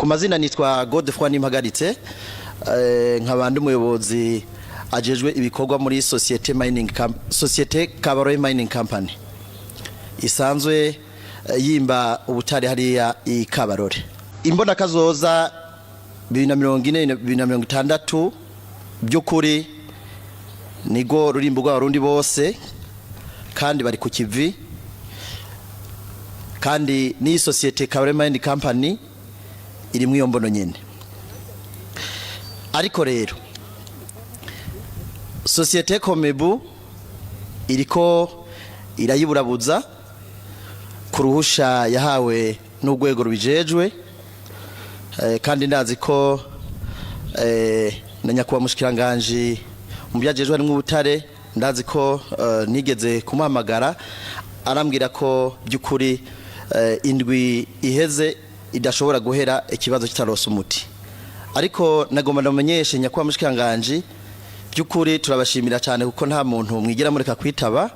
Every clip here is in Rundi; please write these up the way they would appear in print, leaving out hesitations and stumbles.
Ku mazina nitwa Godefroid Nimpagaritse, nkaba ndi umuyobozi ajejwe ibikorwa muri société Kabarore Mining Company isanzwe yimba ubutare hariya i Kabarore. Imbona kazoza 2040, 2060, by'ukuri nigo rurimbo rw'Abarundi bose kandi bari ku kivi, kandi n'iyi société Kabarore Mining Company iri mu iyo mbono nyene. Ariko rero société Comebu iriko irayiburabuza ku ruhusha yahawe n'urwego rubijejwe, kandi ndazi ko na nyakubahwa mushikiranganje mu byajejwe harimwo ubutare, ndazi ko nigeze kumuhamagara arambwira ko by'ukuri indwi iheze idashobora guhera ikibazo kitarose umuti. Ariko nagomba ndamenyeshe nyakubahwa mushikiranganje, by'ukuri turabashimira cyane kuko nta muntu mwigira mureka kwitaba,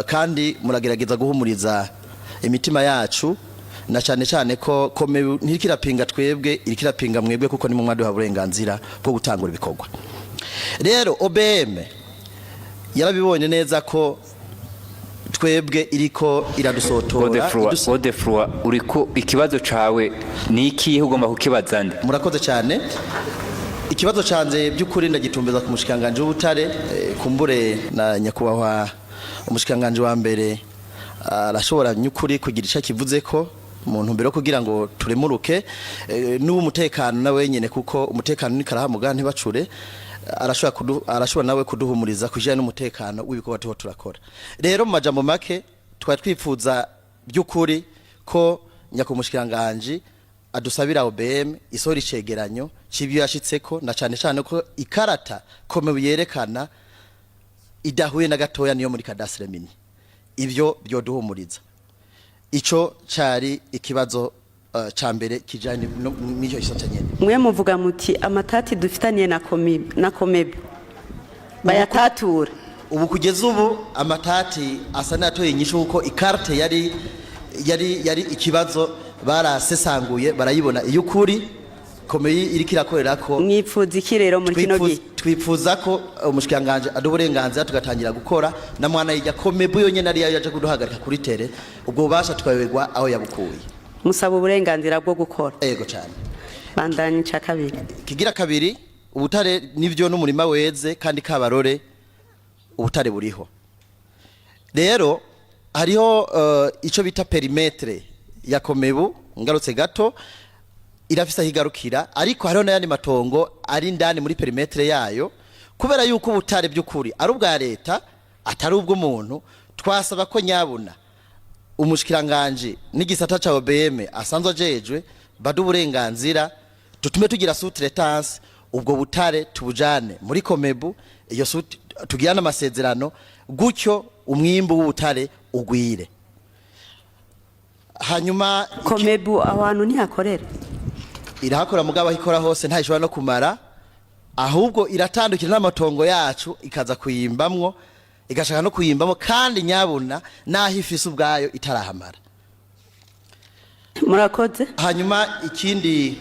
kandi muragerageza guhumuriza imitima yacu, na cyane cyane ko ntirikirapinga twebwe, irikirapinga mwebwe, kuko nimwe mwaduha uburenganzira bwo gutangura ibikorwa. Rero OBM yarabibonye neza ko twebwe iriko iradusotora. Godefroid, uriko ikibazo cawe ni ikihe? Ugomba kukibaza nde? Murakoze cyane. Ikibazo cyanze by'ukuri ndagitumbeza ku mushikanganje w'ubutare, kumbure na nyakubahwa umushikanganje wa mbere arashobora nyukuri kugira icyo akivuze ko mu ntumbero yo kugira ngo turemuruke, n'uwo umutekano na wenyene, kuko umutekano ni karahamuga ntibacure, arashobora nawe kuduhumuriza kujyanye n'umutekano w'ibikorwa tuho turakora. Rero mu majambo make, twari twifuza by'ukuri ko nyakumushikiranganje adusabira OBM isohora icegeranyo c'ibyo yashitseko, na cane cane ko ikarata Comebu yerekana idahuye na gatoya niyo muri cadastre minier. Ivyo byoduhumuriza. Ico cari ikibazo ca mbere kijanye n'icyo gisata nyene. Mwe muvuga muti amatati dufitaniye na Comebu bayatatura. Ubu kugeza ubu amatati asa n'ayatoye inyishu, kuko ikarte yari ikibazo barasesanguye barayibona iyo ukuri Comebu iriko irakorera ko. Mwipfuza iki rero muri kino gihe? Twifuza ko umushikiranganje aduha uburenganzira tugatangira gukora, na mwana yijya Comebu yonyene ariyo yaje kuduhagarika kuri terrain, ubwo bubasha tukayoberwa aho yabukuye. Musaba uburenganzira bwo gukora. Ego cyane. Bandanye ica kabiri. Kigira kabiri, ubutare nivyo n'umurima weze, kandi Kabarore ubutare buriho. Rero hariho ico bita périmètre ya Comebu, ngarutse gato, irafise aho igarukira, ariko hariho n'ayandi matongo ari indani muri périmètre yayo. Kubera yuko ubutare by'ukuri ari ubwa leta atari ubw'umuntu, twasaba ko nyabuna umushikiranganje n'igisata ca OBM asanzwe ajejwe badu uburenganzira tutume tugira sous-traitance, ubwo butare tubujane muri Comebu, iyo tugirane amasezerano, gutyo umwimbu w'ubutare ugwire. Hanyuma Comebu aho hantu ntihakorera? Irahakora, mugabo aho ikora hose ntayishobora no kumara, ahubwo iratandukira n'amatongo yacu ikaza kuyimbamwo, igashaka no kuyimbamo, kandi nyabuna naho ifise ubwayo itarahamara. Murakoze. Hanyuma ikindi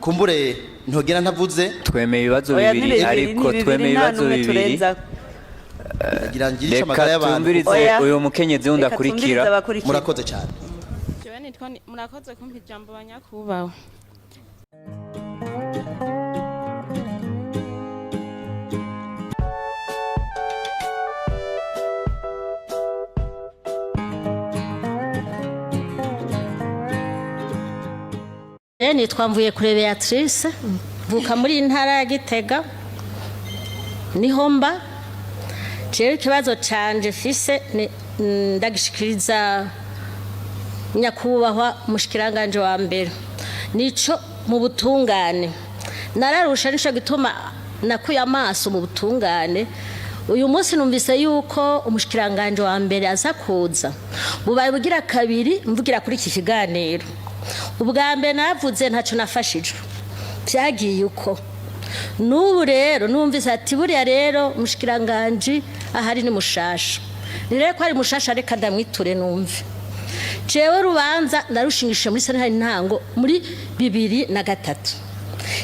kumbure ntogera ntavuze. Twemeye ibibazo Oya, ni bibiri, bibiri, ariko ni bibiri, twemeye nta ibibazo n'umwe bibiri. turenzako. Ngira ngirishe Reka amagara y'abantu. tumvirize Oya. uyu mukenyezi wundi Reka akurikira. tumvirize abakurikira. Murakoze cyane. Jewe nitwa murakoze kumpa ijambo, banyakubawe. Nitwa Mvuye kure Beatrice, mvuka muri iyi ntara ya Gitega, niho mba. Jewe ikibazo canje fise ndagishikiriza nyakubahwa mushikiranganje wa mbere, nico mu butungane. Nararusha, nico gituma nakuye amaso mu butungane. Uyu munsi numvise yuko umushikiranganje wa mbere aza kuza. Bubaye bugira kabiri mvugira kuri iki kiganiro. Ubwa mbere navuze ntacyo nafashijwe, byagiye uko. N'ubu rero numvise ati buriya rero umushikiranganji ahari ni mushasha, ni rero ko ari mushasha, reka ndamwiture numve. Jewe rubanza narushingishije muri sentare ntango muri 2003,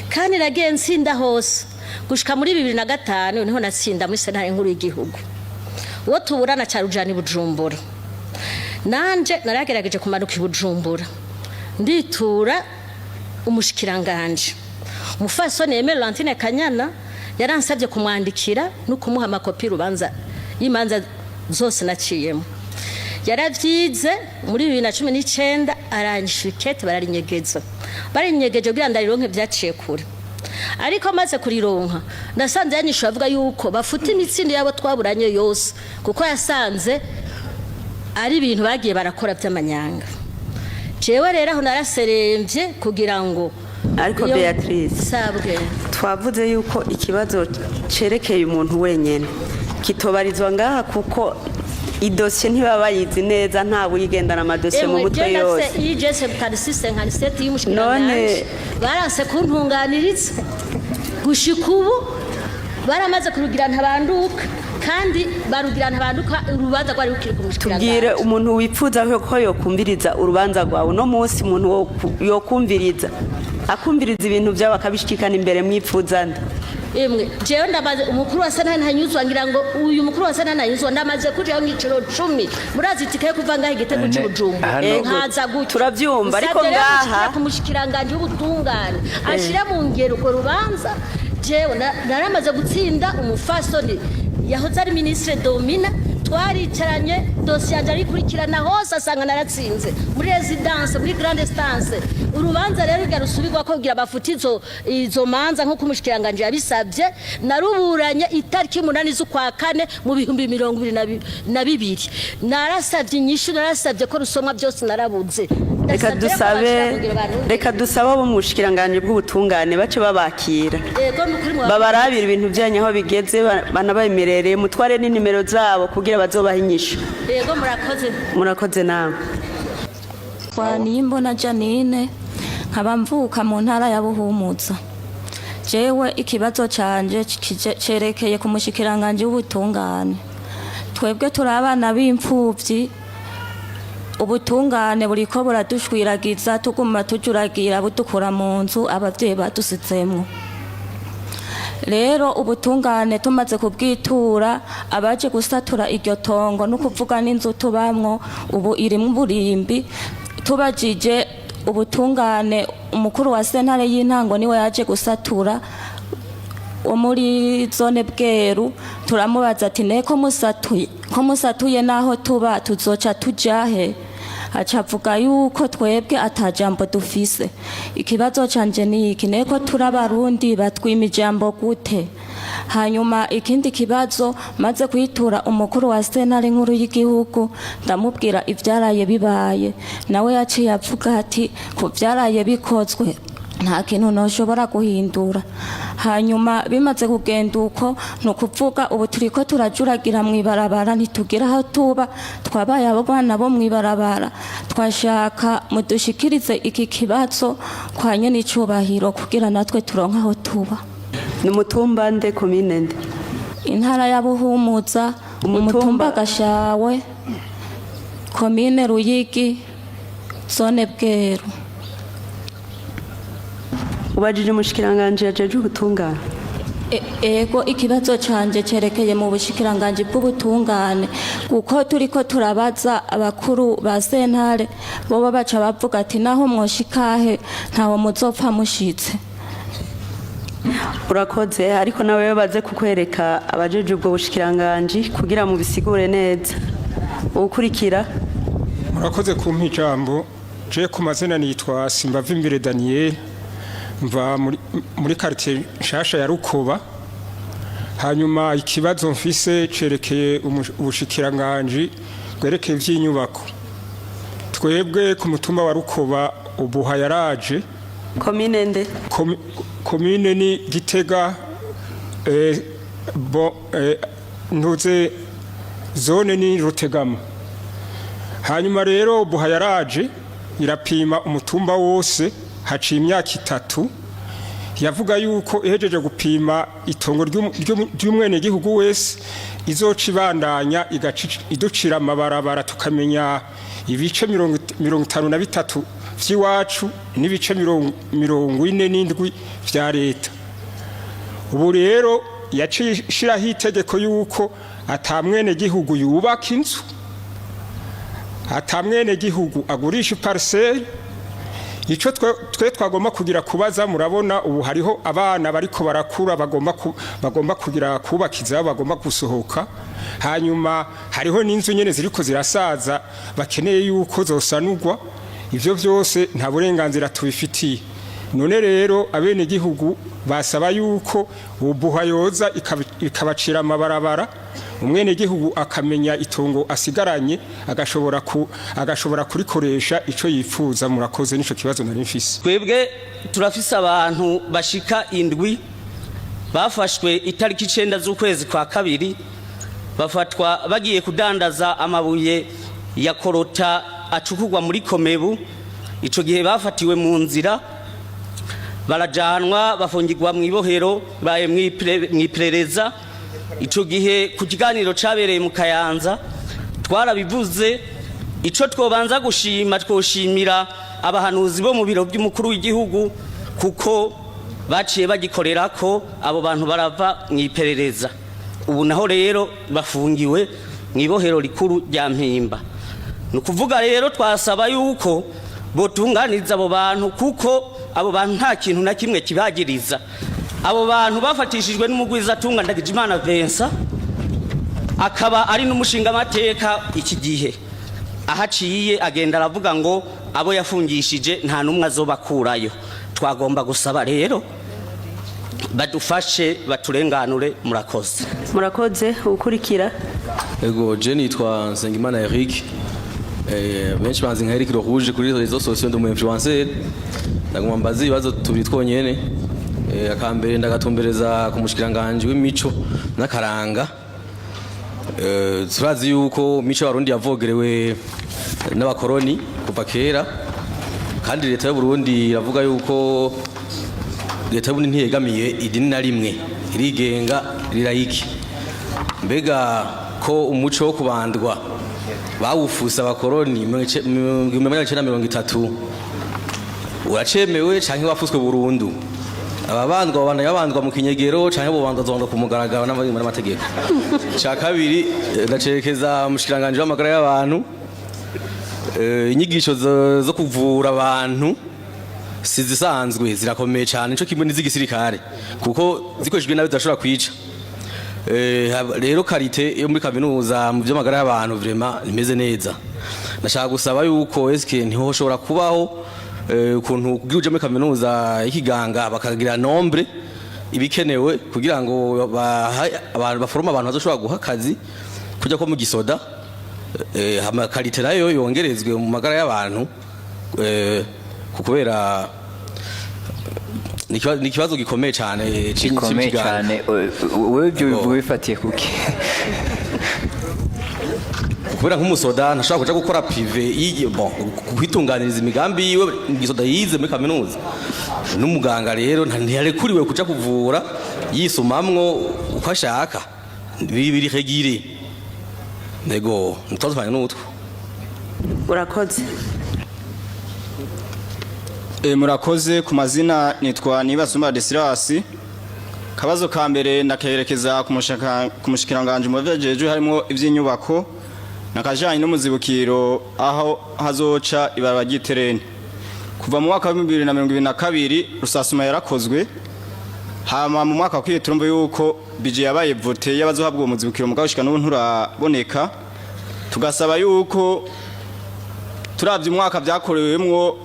kandi nagiye nsinda hose gushika muri 2005, niho natsinda muri sentare nkuru y'igihugu. Uwo tuburana carujana i Bujumbura. Nanje naragerageje kumanuka i Bujumbura, nditura umushikiranganje umufasoni Aimée Laurentine Kanyana. Yaransabye kumwandikira no kumuha amakopi y'urubanza, y'imanza zose naciyemo. Yaravyize muri 2019, arangishura ikete, bararinyegeza. Barinyegeje kugira ndarironke, vyaciye kure, ariko maze kurironka nasanze yanyishuye avuga yuko bafuta imitsindo yabo twaburanye yose, kuko yasanze ari ibintu bagiye barakora by'amanyanga. Jewe rero aho naraseremvye kugira ngo Ariko Beatrice, sabwe. Twavuze yuko ikibazo cerekeye umuntu wenyene kitobarizwa ngaha, kuko idosiye ntibaba bayizi neza, nta wigendana amadosiye mu mutwe yose. IGS 4657 y'umushikiranganji, baranse kuntunganiriza. Gushika ubu baramaze kurugira ntabanduka, kandi barugira ntabanduka urubanza rwari rukiri ku Tubwire mushikiranganji. umuntu wifuza ko yokumviriza urubanza rwawe uno munsi, umuntu yokumviriza, akumviriza ibintu byabo, akabishikana imbere, mwipfuza nde? Emwe, jewe ndamaze, umukuru wa sentare ntanyuzwa. Ngira ngo uyu mukuru wa sentare ntanyuzwa, ndamaze kujaho nk'iciro 10. Murazi itike yo kuva ngaho Igitego c'Ubujumbura nkaza gutyo. Turavyumva, ariko Nsavye rero ngaha gushikira ku mushikiranganji w'ubutungane, ashire mu ngero urwo rubanza. Jewe naramaze gutsinda. Umufasoni yahoze ari ministre Domina, twaricaranye, dosiye yanje arikurikirana hose, asanga naratsinze muri résidence, muri grande instance. Urubanza rero rugira rusubirwa ko kugira bafute izo manza nk'uko umushikiranganji yabisabye. Naruburanye itariki 8 z'ukwa kane mu 2022. Narasabye inyishu, narasabye ko rusomwa, byose narabuze. Reka Ndasabye rero ko dusabe bashira kugira abantu. Reka dusabe abo mu bushikiranganji bw'ubutungane bace babakira, Yego, nukuri babarabira ibintu byanyu aho bigeze, banabemerere mutware n'inimero zabo kugira bazobahe inyishu. Yego, murakoze. Murakoze nawe. Twa Nimbona Janine, nkaba mvuka mu ntara ya Buhumuza. Jewe ikibazo canje cerekeye ku mushikiranganji w'ubutungane. Twebwe turi abana b'imfuvyi, ubutungane buriko buradushwiragiza, tuguma tujuragira, budukura mu nzu abavyeyi badusizemwo. Rero ubutungane tumaze kubwitura, abaje gusatura iryo tongo, no kuvuga n'inzu tubamwo ubu irimwo uburimbi. Tubajije ubutungane, umukuru wa sentare y'intango niwe yaje gusatura wo muri zone Bweru. Turamubaza ati: "Ne ko musatuye, ko musatuye naho tuba tuzoca tujahe?" Aca avuga yuko twebwe atajambo dufise. Ikibazo canje ni iki: neko turi Abarundi, batwima ijambo gute? Hanyuma ikindi kibazo, maze kwitura umukuru wa sentare nkuru y'igihugu, ndamubwira ivyaraye bibaye. Nawe yaciye avuga ati ku vyaraye bikozwe nta kintu ntoshobora guhindura. Hanyuma bimaze kugenda uko, ni ukuvuga ubu turiko turajuragira mu ibarabara, ntitugira aho tuba, twabaye abo bana bo mu ibarabara. Twashaka mudushikirize iki kibazo kwa nyene icubahiro kugira natwe turonke aho tuba. Ni umutumba nde, komine nde? Intara ya Buhumuza. Umutumba? Umutumba Gashawe, komine Ruyigi, zone Bweru. Ubajije umushikiranganji yajejwe ubutungane. Ego, ikibazo canje cerekeye mu bushikiranganji bw'ubutungane, kuko turiko turabaza abakuru ba sentare, bobo baca bavuga ati naho mwoshikahe ntaho muzopfa mushitse. Urakoze, ariko nawe baze kukwereka abajeje ubwo bushikiranganji kugira mubisigure neza. Ukurikira. Murakoze kumpa ijambo. Je ku mazina nitwa Simbavimbere Daniel, mva muri quartier nshasha ya Rukoba. Hanyuma ikibazo mfise cerekeye ubushikiranganji bwerekeye ivy'inyubako. Twebwe ku mutumba wa Rukoba, ubuha yaraje. Komine nde? Komine ni Gitega, bo, ntuze, zone ni Rutegama. Hanyuma rero ubuha yaraje irapima umutumba wose, haciye imyaka 3. Yavuga yuko ihejeje gupima itongo ry'umwenegihugu wese, izoca ibandanya iducira amabarabara, tukamenya ibice 53 vy'iwacu n'ibice 47 vya leta. Ubu rero yaciye ishiraho itegeko yuko ata mwenegihugu yubaka inzu, ata mwenegihugu agurisha iparcelle. Icyo twe twagomba kugira kubaza, murabona ubu hariho abana bariko barakura bagomba kugira kubaka izabo, bagomba gusohoka. Hanyuma hariho n'inzu nyene ziriko zirasaza, bakeneye yuko zosanurwa. Ivyo vyose nta burenganzira tubifitiye. None rero abenegihugu basaba yuko OBUHA yoza ikabacira amabarabara, umwenegihugu akamenya itongo asigaranye, agashobora kurikoresha ico yifuza. Murakoze, nico kibazo nari mfise. Twebwe turafise abantu bashika indwi bafashwe itariki 9 z'ukwezi kwa kabiri, bafatwa bagiye kudandaza amabuye ya coltan acukurwa muri COMEBU. Ico gihe bafatiwe mu nzira, barajanwa, bafungirwa mu ibohero, baye mw'iperereza. Ico gihe ku kiganiro cabereye mu Kayanza twarabivuze. Ico twobanza gushima, twoshimira abahanuzi bo mu biro by'umukuru w'igihugu, kuko baciye bagikorera ko abo bantu barava mu iperereza. Ubu naho rero bafungiwe mu ibohero rikuru rya Mpimba. Ni ukuvuga rero twasaba yuko botunganiriza abo bantu, kuko abo bantu nta kintu na kimwe kibagiriza. Abo bantu bafatishijwe n'umugwizatunga Ndagijimana Vincent, akaba ari n'umushingamateka. Iki gihe aho aciye agenda aravuga ngo abo yafungishije nta n'umwe azobakurayo. Twagomba gusaba rero badufashe, baturenganure. Murakoze. Murakoze. Ukurikira. Ego, je nitwa Nsengimana Eric. Benshi banzi nka Eric Le Rouge kuri réseaux sociaux, ndi umu influenceur. Ndaguma mbaza ibibazo tubiri twonyene. Akambere ndagatumbereza ku mushikiranganje w'imico n'akaranga. Turazi yuko mico y'Abarundi yavogerewe n'abakoroni kuva kera, kandi leta y'u Burundi iravuga yuko leta y'u Burundi ntiyegamiye idini na rimwe, irigenga, rirayiki. Mbega ko umuco wo kubandwa bawufuse abakoroni mu 1930, uracemewe canke wafuswe burundu? Ababandwa babandanya babandwa mu kinyegero canke bobandwa zobandwa ku mugaragaro n'amategeko? Ca kabiri ndacerekeza umushikiranganje w'amagara y'abantu. Inyigisho zo kuvura abantu si zisanzwe, zirakomeye cyane, nico kimwe n'iz'igisirikare, kuko zikoreshejwe nabi zirashobora kwica. Rero qualité yo muri kaminuza mu by'amagara y'abantu vraiment imeze neza. Ndashaka gusaba yuko eske ntihoshobora kubaho ukuntu kugira uje muri kaminuza y'ikiganga bakagira nombre ibikenewe, kugira ngo abantu baforoma abantu bazoshobora guha akazi kujya ko mu gisoda, hama qualité nayo yongerezwe mu magara y'abantu, kubera ni ikibazo gikomeye cyane gikomeye c'ikiganga. Cyane. Wewe ibyo bivuga bifatiye kuki? Kubera nk'umusoda ntashobora kuja gukora privé bon, kwitunganiriza imigambi yiwe mu gisoda yize muri kaminuza. N'umuganga rero ntiyarekuriwe kuja kuvura yisumamwo uko ashaka, biri régulé. Nego ntitwazanye n'utwo. Urakoze. Murakoze. Ku mazina nitwa Nibasumba Desirasi. Kabazo ka mbere ndakerekeza ku mushikiranganje mu vyajejwe harimo ivy'inyubako, nakajanye n'umuzibukiro aho hazoca ibarabara ry'itereni. Kuva mu mwaka wa 2022 recensement yarakozwe, hama mu mwaka wakwiye turumva yuko budget yabaye voté y'abazohabwa uwo muzibukiro, mugabo gushika n'ubu nturaboneka. Tugasaba yuko turavye umwaka vyakorewemwo,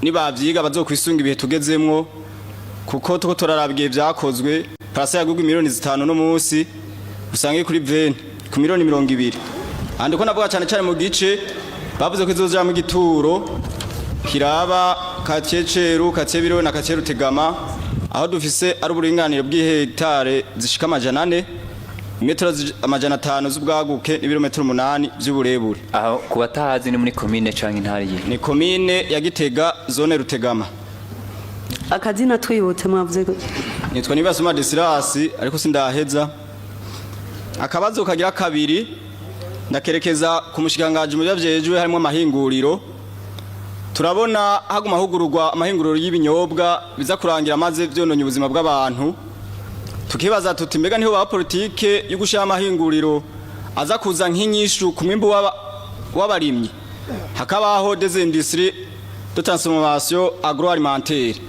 nibavyiga bazokwisunga ibihe tugezemwo, kuko tuko turaraba igihe vyakozwe, parcelle yagurwa miliyoni 5, no munsi usange kuri 20 ku miliyoni 20. Andi ko navuga cyane cyane mu gice bavuze ko izojamwo igituro kiraba Kaceceru, Kacebiro na Kaceru Tegama, aho dufise ari uburinganire bw'ihegitare zishika 400, metero 500 z'ubwaguke n'ibirometero 8 vy'uburebure. Aho ku batahazi ni muri komine canke intara yihe? Ni komine ya Gitega, zone Rutegama. Akazina twibutse, mwavuze gute? Nitwa Nibasuma Desirasi, ariko sindaheza. Akabazo kagira kabiri ndakerekeza ku mushikiranganji mu vyajejwe harimo amahinguriro. Turabona haguma hugururwa amahinguriro y'ibinyobwa biza kurangira maze vyononye ubuzima bw'abantu. Tukibaza tuti: mbega niho baba politike yo gushira amahinguriro aza kuza nk'inyishu ku mwimbu w'abarimyi, hakabaho des industries de transformation agroalimentaire,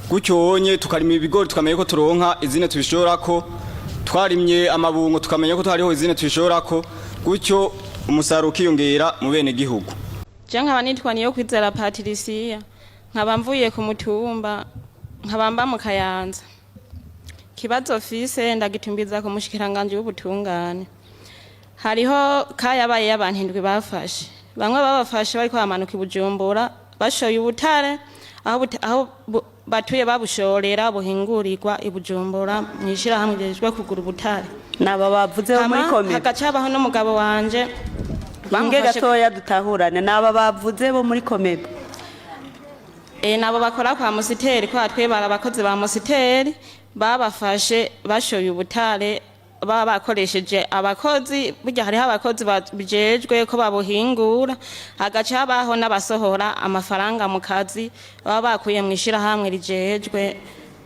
gutyo tukarima ibigori tukamenya ko turonka izine tubishorako, twarimye amabungo tukamenya ko hariho izine tubishorako, gutyo umusaruro ukiyongera mu bene gihugu? Je nkaba nitwa niyo kwizera Patricia, nkaba mvuye ku mutumba, nkaba mba mu Kayanza. Kibazo fise ndagitumbiza ku mushikiranganje w'ubutungane. Hariho kayabaye y'abantu indwi bafashe, bamwe babafashe bariko bamanuka i Bujumbura bashoye ubutare aho batuye babushorera buhingurirwa i Bujumbura mw'ishirahamwe rijejwe kugura ubutare. Naba bavuze bo muri Hama komine? Hagaca habaho n'umugabo wanje Nge bamufashe. Gatoya dutahurane, naba bavuze bo muri komebe? Nabo bakora kwa musiteri, kwa twebara abakozi ba musiteri babafashe bashoye ubutare, baba bakoresheje abakozi. Burya hariho abakozi bijejwe ko babuhingura, hagaca habaho n'abasohora amafaranga mu kazi baba bakuye mu ishirahamwe rijejwe,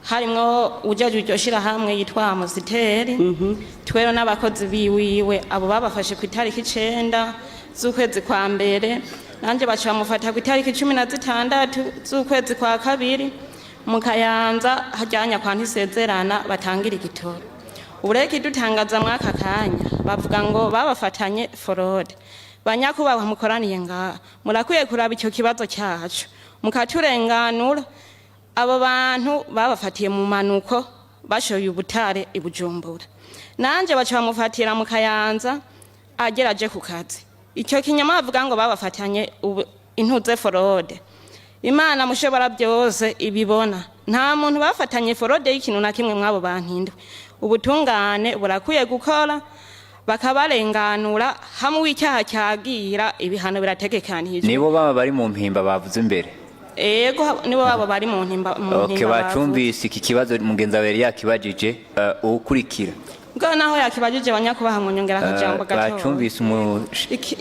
harimwo ujejwe iryo shirahamwe yitwa musiteri, twero n'abakozi biwiwe. Abo babafashe ku itariki 9 z'ukwezi kwa mbere, nanje baca bamufata ku itariki 16 z'ukwezi kwa kabiri mu Kayanza hajyanya kwa Ntisezerana batangira igitoro. Ubu rero ikidutangaza mw'aka kanya, bavuga ngo babafatanye fraude. Banyakubahwa mukoraniye ngaha, murakwiye kuraba icyo kibazo cyacu mukaturenganura. Abo bantu babafatiye mu manuko bashoye ubutare i Bujumbura, nanje baca bamufatira mu Kayanza ageraje ku kazi. Icyo kinyama bavuga ngo babafatanye intuze fraude, Imana mushobora byose ibibona. Nta muntu bafatanye fraude y'ikintu na kimwe mw'abo bantu indwi. Ubutungane burakwiye gukora bakabarenganura, hamwe w'icyaha cyagira ibihano birategekanijwe. Nibo baba bari mu Mpimba bavuze imbere? Ego, nibo babo bari mu Ntimba, mu Okay. Mpimba bavuze. Bacumbise iki kibazo, mugenzi wawe yari yakibajije, uwukurikira. Bwo naho yakibajije, abanyakubaha, mu nyongera akajambo gatoya. Bacumbise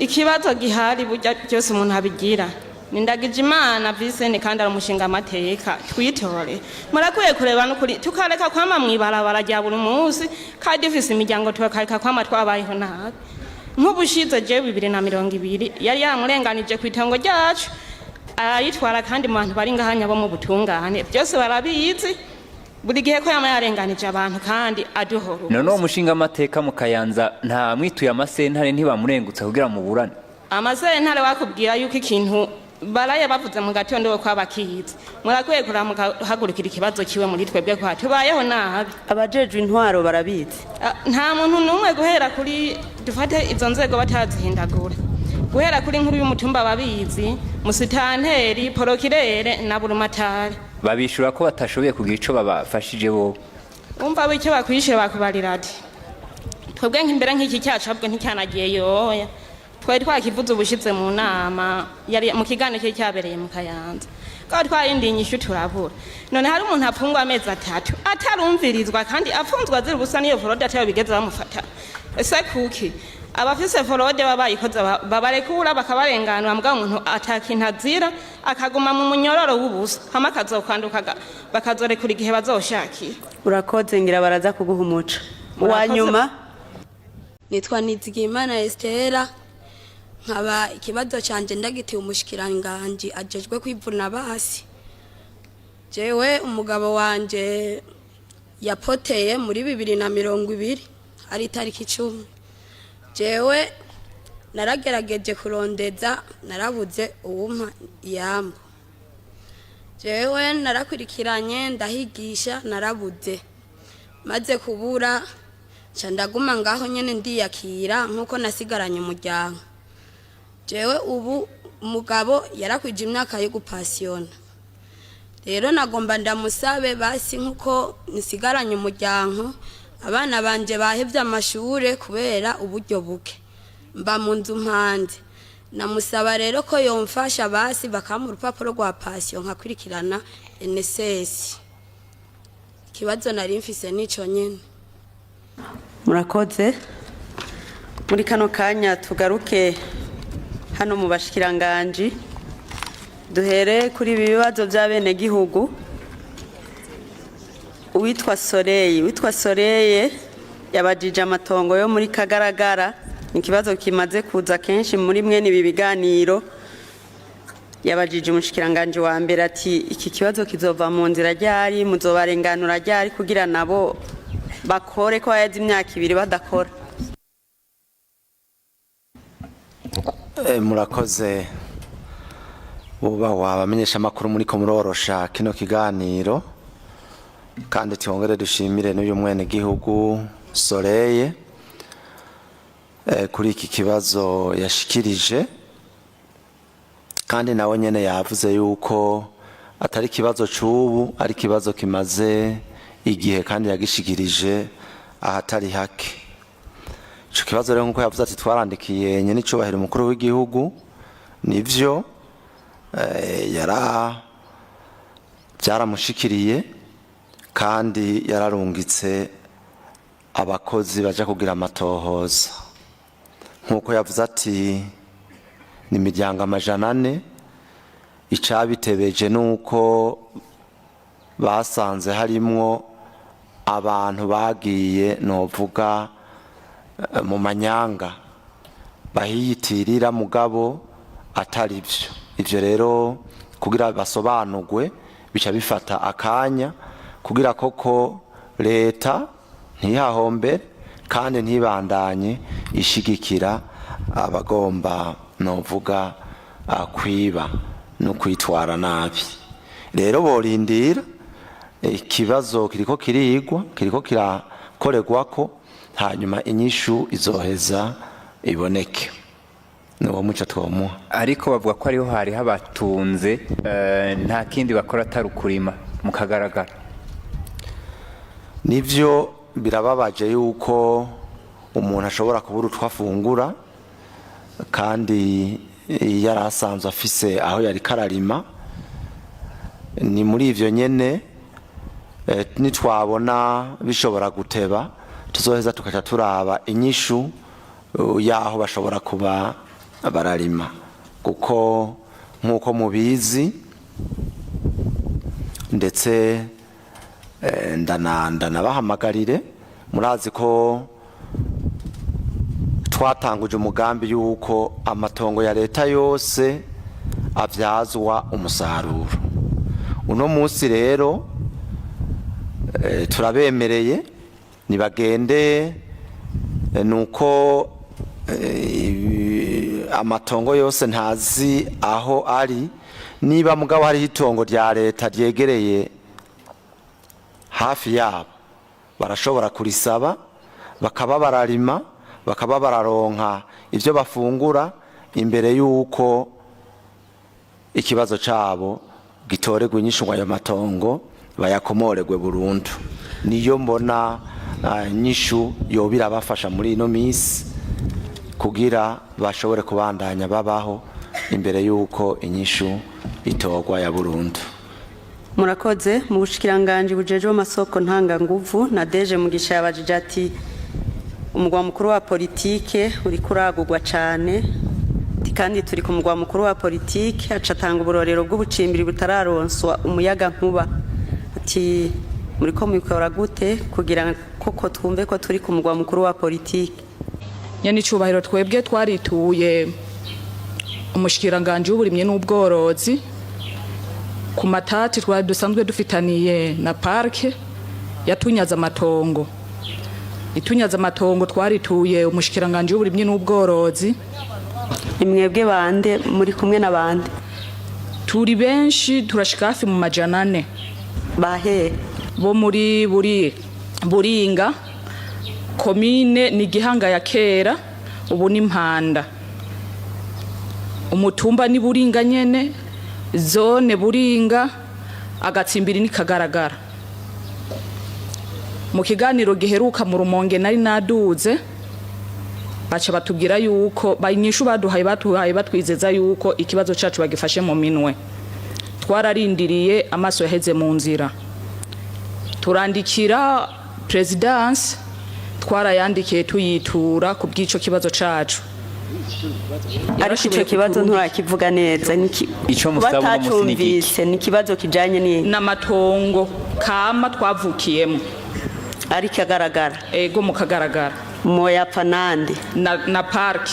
Ikibazo gihari, burya byose umuntu abigira ni Ndagijimana Vincent, kandi ari umushinga amateka twitore. Murakwiye kureba n'ukuri tukareka kwama mw'ibarabara rya buri munsi, kandi dufise imiryango, tukareka kwama twabayeho nabi. Nk'ubushize jewe 2020 yari yamurenganije ku itongo ryacu arayitwara, kandi mu bantu bari ngahanya bo mu butungane byose barabizi, buri gihe ko yama yarenganije abantu kandi aduhora. None uwo mushinga amateka mu Kayanza nta mwituye amasentare, ntibamurengutsa kugira muburane? Amasentare wakubwira yuko ikintu baraye bavuze mu gatondo ko abakizi. Murakwiye kuraba mugahagurukira ikibazo kiwe muri twebwe kwa tubayeho nabi. Abajejwe intwaro barabizi? Ah, nta muntu n'umwe, guhera kuri dufate izo nzego batazihindagura, guhera kuri nkuru y'umutumba babizi, musitanteri, porokirere na burumatari. Babishura ko batashoboye kugira ico babafashije bo? Umva, icyo bakwishyura bakubarira ati twebwe nk'imbere nk'iki cyacu ahubwo nticyanagiye yoya, twari twakivuze ubushize mu nama yari mu kiganiro cyari cyabereye mu Kayanza, ko twarindiye inyishu turabura. None hari umuntu apfungwa amezi 3 atarumvirizwa, kandi apfunzwe azira ubusa, niyo fraude atayo bigeze bamufata. Ese kuki abafise fraude baba bayikoze babarekura bakabarenganura, mugabo umuntu atakintu azira akaguma mu munyororo w'ubusa, hama akazokwanduka bakazorekura igihe bazoshakira? Urakoze, ngira baraza kuguha umuco uwa Murakoze. nyuma. Nitwa Nizigimana Estera, nkaba ikibazo canje ndagitiye umushikiranganji ajejwe kwivuna basi. Jewe umugabo wanje yapoteye muri 2020 ari itariki 10. Jewe naragerageje kurondeza, narabuze uwumpa iyambo. Jewe narakurikiranye, ndahigisha, narabuze. Maze kubura nca ndaguma ngaho nyene ndiyakira nkuko nasigaranye umuryango. Jewe ubu umugabo yarakwije imyaka yo gupasiyona. Rero nagomba ndamusabe basi, nkuko nsigaranye umuryango, abana banje bahevye amashure kubera uburyo buke, mba mu nzu mpanze. Namusaba rero ko yomfasha basi bakampa urupapuro rwa pension nkakurikirana INSS. Ikibazo nari mfise nico nyene. Murakoze. Muri kano kanya tugaruke hano mu bashikiranganji, duhere kuri ibi bibazo by'abenegihugu. Uwitwa Soreye yabajije amatongo yo muri Kagaragara. Ni ikibazo kimaze kuza kenshi muri mwene ibi biganiro. Yabajije umushikiranganji wa mbere ati: "Iki kibazo kizova mu nzira ryari? Muzobarenganura ryari kugira nabo bakore, ko baheze imyaka 2 badakora?" Murakoze bubahwa abamenyesha amakuru, muriko murorosha kino kiganiro, kandi twongere dushimire n'uyu mwene gihugu Soreye kuri iki kibazo yashikirije. Kandi nawe nyene yavuze yuko atari ikibazo c'ubu, ari ikibazo kimaze igihe, kandi yagishikirije ahatari hake. Ico kibazo rero, nkuko yavuze ati twarandikiye nyene icubahiro umukuru w'igihugu, nivyo, yara byaramushikiriye kandi yararungitse abakozi baja kugira amatohoza. Nkuko yavuze ati ni imiryango 400, icabitebeje nuko basanze harimwo abantu bagiye, novuga, mu manyanga bahiyitirira mugabo atari byo. Ivyo rero kugira basobanurwe bica bifata akanya, kugira koko leta ntihahombere kandi ntibandanye ishigikira abagomba, novuga, kwiba no kwitwara nabi. Rero borindira, ikibazo kiriko kirigwa, kiriko kirakorerwako, hanyuma inyishu izoheza iboneke. Nuwo muco twomuha. Ariko bavuga ko ariho hari habatunze, nta kindi bakora atari ukurima mu Kagaragara. Nivyo, birababaje yuko umuntu ashobora kubura utwo afungura kandi yari asanzwe afise aho yari kararima. Ni muri ivyo nyene, nitwabona bishobora guteba, tuzoheza tukaca turaba inyishu yaho bashobora kuba bararima, kuko nk'uko mubizi, ndetse ndanabahamagarire, murazi ko twatanguje umugambi yuko amatongo ya leta yose avyazwa umusaruro. Uno munsi rero turabemereye nibagende, nuko amatongo yose ntazi aho ari. Niba mugabo hariho itongo rya leta ryegereye hafi yabo, barashobora kurisaba bakaba bararima, bakaba bararonka ibyo bafungura imbere y'uko ikibazo cabo gitorerwa inyishu, ngo ayo matongo bayakomoregwe burundu. Niyo mbona nyishu yoba irabafasha muri ino minsi kugira bashobore kubandanya babaho imbere y'uko inyishu itorwa ya burundu. Murakoze. Mu bushikiranganji bujejwe amasoko ntanganguvu na deje Mugisha yabajije ati: "Umugwa mukuru wa politike uriko uragurwa cane." Ati: "Kandi turi ku mugwa mukuru wa politike." Aca atanga uburorero bw'ubucimbiri butararonswa umuyaga nkuba. Ati: "Muriko mubikora gute kugira koko twumve ko turi ku mugwa mukuru wa politike?" Nyene icubahiro, twebwe twarituye umushikiranganji w'uburimyi n'ubworozi ku matati twari dusanzwe dufitaniye na parke yatunyaze amatongo, itunyaze amatongo. Twarituye umushikiranganji w'uburimyi n'ubworozi. Ni mwebwe bande? Muri kumwe na bande? Turi benshi, turashika hafi mu 400. Bahe? Bo muri buri Buringa, komine ni Gihanga ya kera, ubu ni Mpanda. Umutumba ni Buringa nyene, zone Buringa, agatsimbiri ni Kagaragara. Mu kiganiro giheruka mu Rumonge nari naduze. Baca batubwira yuko inyishu baduhaye batwizeza yuko ikibazo cacu bagifashe mu minwe. Twararindiriye, amaso yaheze mu nzira. Turandikira présidence, twarayandikiye tuyitura ku bw'ico kibazo cacu. Ariko ico kibazo nturakivuga neza. Ico musaba uno munsi ni igiki? Batacumvise, ni ikibazo kijanye ni N'amatongo kama twavukiyemo. Ariko agaragara. Ego, mukagaragara. Moyapfa nande? Na parc.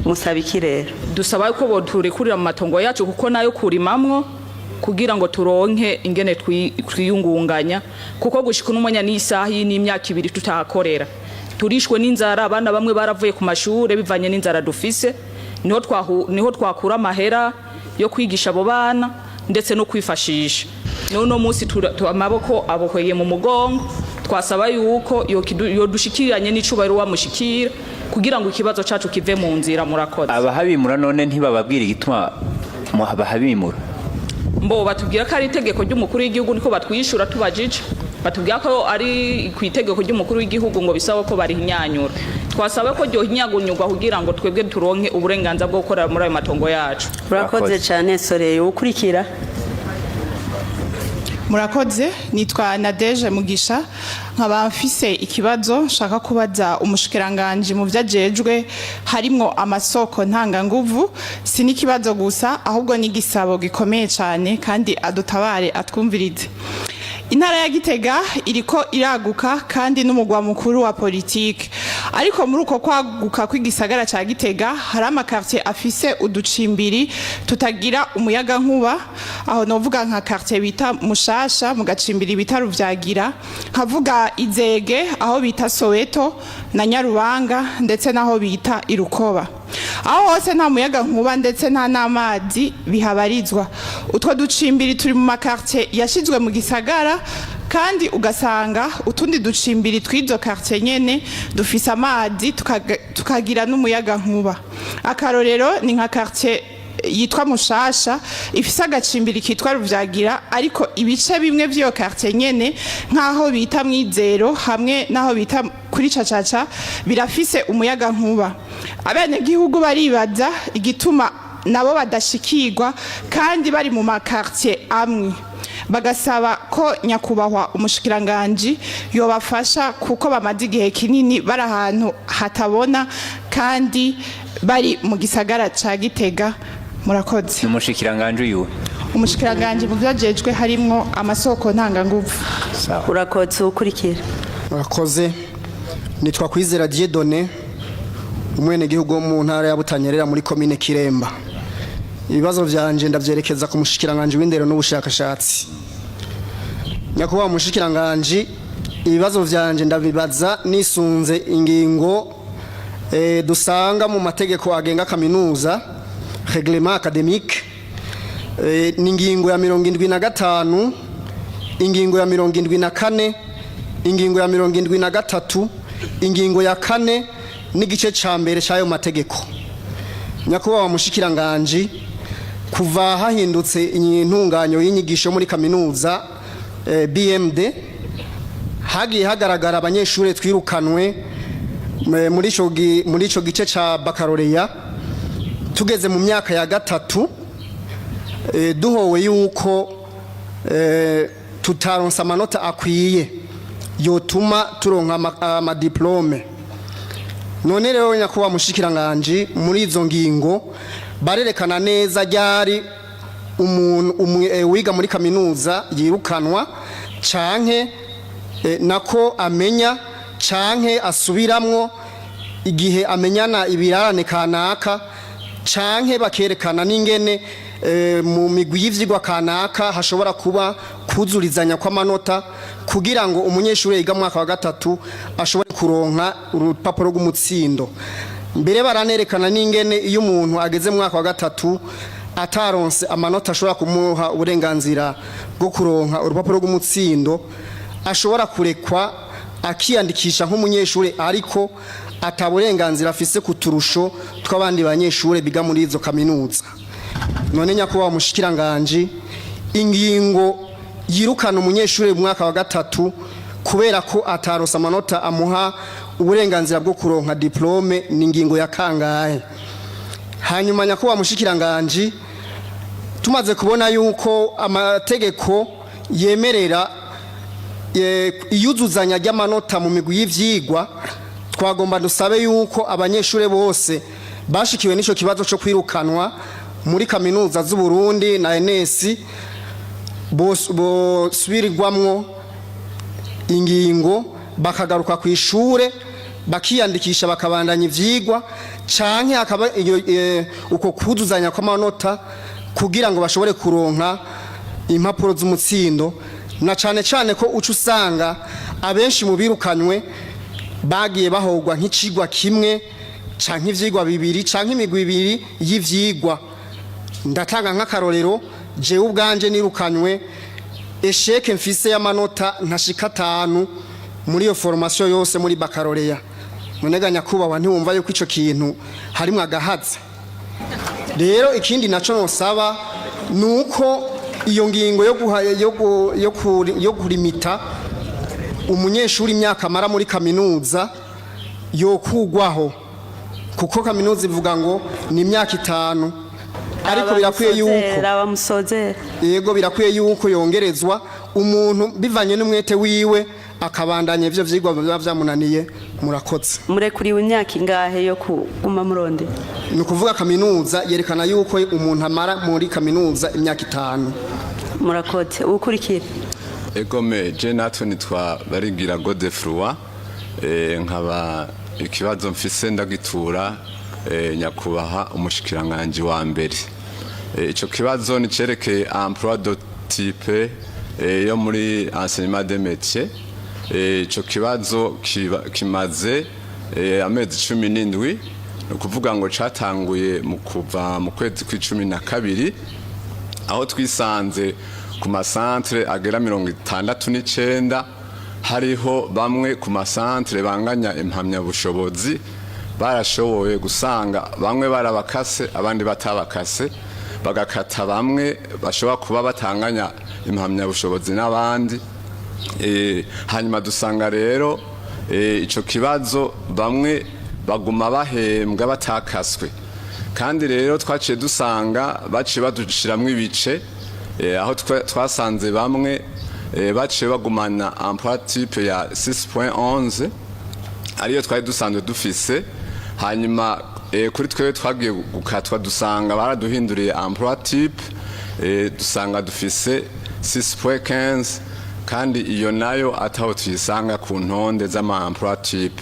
Musaba iki rero? Dusaba yuko boturekurira mu matongo yacu, kuko nayo kurimamwo kugira ngo turonke ingene twiyungunganya, kuko gushika n'umwanya n'isaha iyi n'imyaka 2 tutahakorera, turishwe n'inzara. Abana bamwe baravuye ku mashure bivanye n'inzara dufise. Niho twakura amahera yo kwigisha abo bana ndetse no kwifashisha. N'uno munsi amaboko aboheye mu mugongo. Twasaba yuko yodushikiranye n'icubahiro wamushikira kugira ngo ikibazo cacu kive mu nzira. Murakoze. Abahabimura none ntibababwira igituma bahabimura? Mbo batubwira ko ari itegeko ry'umukuru w'igihugu, niko batwishura tubajije. Batubwira ko ari ku itegeko ry'umukuru w'igihugu, ngo bisaba ko barihinyanyura. Twasaba ko ryohinyanyurwa kugira ngo twebwe turonke uburenganzira bwo gukorera muri ayo matongo yacu. Urakoze cyane, Soreye. Ukurikira. Murakoze. Nitwa Nadeje Mugisha, nkaba mfise ikibazo nshaka kubaza umushikiranganji mu vyo ajejwe harimwo amasoko ntanganguvu. Si n'ikibazo gusa, ahubwo n'igisabo gikomeye cyane, kandi adutabare atwumvirize. Intara ya Gitega iriko iraguka kandi n'umugwa mukuru wa politike, ariko muri uko kwaguka kw'igisagara ca Gitega hari amaquartier afise uducimbiri tutagira umuyaga nkuba. Aho novuga nka quartier bita Mushasha mu gacimbiri bita Ruvyagira, nkavuga Izege aho bita Soweto na Nyarubanga, ndetse n'aho bita Irukoba. Aho hose nta muyaga nkuba, ndetse nta n'amazi bihabarizwa. Utwo ducimbiri turi mu maquartier yashizwe mu gisagara, kandi ugasanga utundi ducimbiri tw'izo quartier nyene dufise amazi, tukagira n'umuyaga nkuba. Akarorero ni nka quartier yitwa Mushasha ifise agacimbiri kitwa Ruvyagira, ariko ibice bimwe vy'iyo quartier nyene, nk'aho bita Mwizero hamwe n'aho bita kuri Cacaca, birafise umuyaga nkuba. Abenegihugu baribaza igituma nabo badashikirwa kandi bari mu maquartier amwe, bagasaba ko nyakubahwa umushikiranganji yobafasha, kuko bamaze igihe kinini bari ahantu hatabona kandi bari mu gisagara ca Gitega. Murakoze. Ni umushikiranganji uyu? Umushikiranganji mu vyo ajejwe harimwo amasoko ntanganguvu. Urakoze. Ukurikira. Murakoze. Nitwa Kwizera Dieudonné, umwenegihugu wo mu ntara ya Butanyerera muri komine Kiremba. Ibibazo vyanje ndavyerekeza ku mushikiranganji w'indero n'ubushakashatsi. Nyakubahwa mushikiranganji, ibibazo vyanje ndabibaza nisunze ingingo dusanga mu mategeko agenga kaminuza, règlement académique, ni ingingo ya 75, ingingo ya 74, ingingo ya 73, ingingo ya 4 n'igice ca mbere c'ayo mategeko. Nyakubahwa mushikiranganji, kuva hahindutse intunganyo y'inyigisho muri kaminuza, BMD, hagiye hagaragara abanyeshuri twirukanwe muri ico gice ca baccalauréat tugeze mu myaka ya gatatu, duhowe yuko tutaronsa amanota akwiye yotuma turonka amadiplôme. None rero, nyakubahwa mushikiranganji, muri izo ngingo barerekana neza ryari umuntu wiga muri kaminuza yirukanwa, canke nako amenya, canke asubiramwo igihe amenyana ibirarane kanaka, canke bakerekana n'ingene mu migwi y'ivyigwa kanaka hashobora kuba kuzurizanya kw'amanota kugira ngo umunyeshuri yiga mu mwaka wa gatatu ashobore kuronka urupapuro rw'umutsindo. Mbere baranerekana n'ingene iyo umuntu ageze mu mwaka wa gatatu ataronse amanota ashobora kumuha uburenganzira bwo kuronka urupapuro rw'umutsindo, ashobora kurekwa akiyandikisha nk'umunyeshuri, ariko ataburenganzira afise ku turusho tw'abandi banyeshuri biga muri izo kaminuza. None nyakubahwa mushikiranganji, ingingo yirukana umunyeshuri mu mwaka wa gatatu kubera ko ataronse amanota amuha uburenganzira bwo kuronka diplôme ni ingingo ya kangahe? Hanyuma, nyakubahwa mushikiranganji, tumaze kubona yuko amategeko yemerera iyuzuzanya ry'amanota mu migwi y'ivyigwa, twagomba dusabe yuko abanyeshuri bose bashikiwe n'ico kibazo cyo kwirukanwa muri kaminuza z'u Burundi na ENS bosubirirwamwo ingingo, bakagaruka ku ishure, bakiyandikisha, bakabandanya ivyigwa, canke hakaba uko kuzuzanya kw'amanota kugira ngo bashobore kuronka impapuro z'umutsindo, na cane cane ko uca usanga abenshi mu birukanywe bagiye bahogwa nk'icigwa kimwe canke ivyigwa bibiri canke imigwi ibiri y'ivyigwa. Ndatanga nk'akarorero: jewe ubwanje nirukanywe, échec mfise y'amanota ntashika 5 muri iyo formation yose muri baccalauréat. Nonega nyakubahwa, ntiwumva yuko ico kintu harimwo agahaze? Rero ikindi naco nosaba nuko iyo ngingo yo guha yo gu- yo kuri- yo kurimita umunyeshuri imyaka amara muri kaminuza yokugwaho, kuko kaminuza ivuga ngo ni imyaka 5, ariko birakwiye yuko Bamusozera. Yego, birakwiye yuko yongerezwa, umuntu bivanye n'umwete wiwe akabandanya ivyo vyigwa biba vyamunaniye. Murakoze. Murekuriwe imyaka ingahe yo kuguma muronde? Ni ukuvuga kaminuza yerekana yuko umuntu amara muri kaminuza imyaka 5. Murakoze. Ukurikira. Egome, je natwe nitwa Barigira Godefroi, nkaba ikibazo mfise ndagitura nyakubaha umushikiranganje wa mbere. Ico kibazo ni cerekeye emploi de type yo muri enseignement des métiers. Ico kibazo kimaze amezi 17, ni ukuvuga ngo catanguye mu kuva mu kwezi kw'12, aho twisanze ku masantere agera 69 hariho bamwe ku masantere banganya impamyabushobozi, barashoboye gusanga bamwe barabakase, abandi batabakase, bagakata bamwe bashobora kuba batanganya impamyabushobozi n'abandi. Hanyuma dusanga rero ico kibazo bamwe baguma bahembwa batakaswe. Kandi rero twaciye dusanga baciye badushiramwo ibice, aho twasanze bamwe baciye bagumana emploi type ya 6.11 ariyo twari dusanzwe dufise. Hanyuma kuri twebwe twagiye gukatwa, dusanga baraduhinduriye emploi type, dusanga dufise 6.15, kandi iyo nayo ataho tuyisanga ku ntonde z'ama emploi type.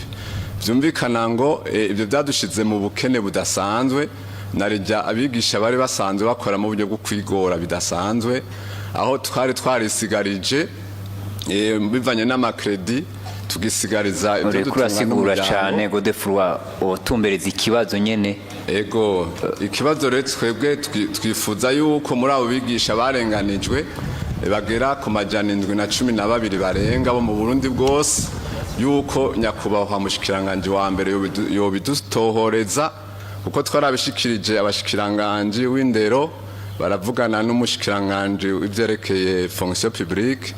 Vyumvikana ngo ibyo byadushize mu bukene budasanzwe, narijya abigisha bari basanzwe bakora mu buryo bwo kwigora bidasanzwe, aho twari twarisigarije bivanye n'ama crédits, tugisigariza ibyo Uriko dutunga urasigura n'umuryango. cane, Godefroid, utumbereza ikibazo nyene. Ego, ikibazo rero twebwe twifuza yuko muri abo bigisha barenganijwe, bagera ku 712 barenga bo mu Burundi bwose, yuko nyakubahwa mushikiranganje wa mbere yobidutohoreza, kuko twarabishikirije abashikiranganje w'indero, baravugana n'umushikiranganje w'ivyerekeye fonction publique.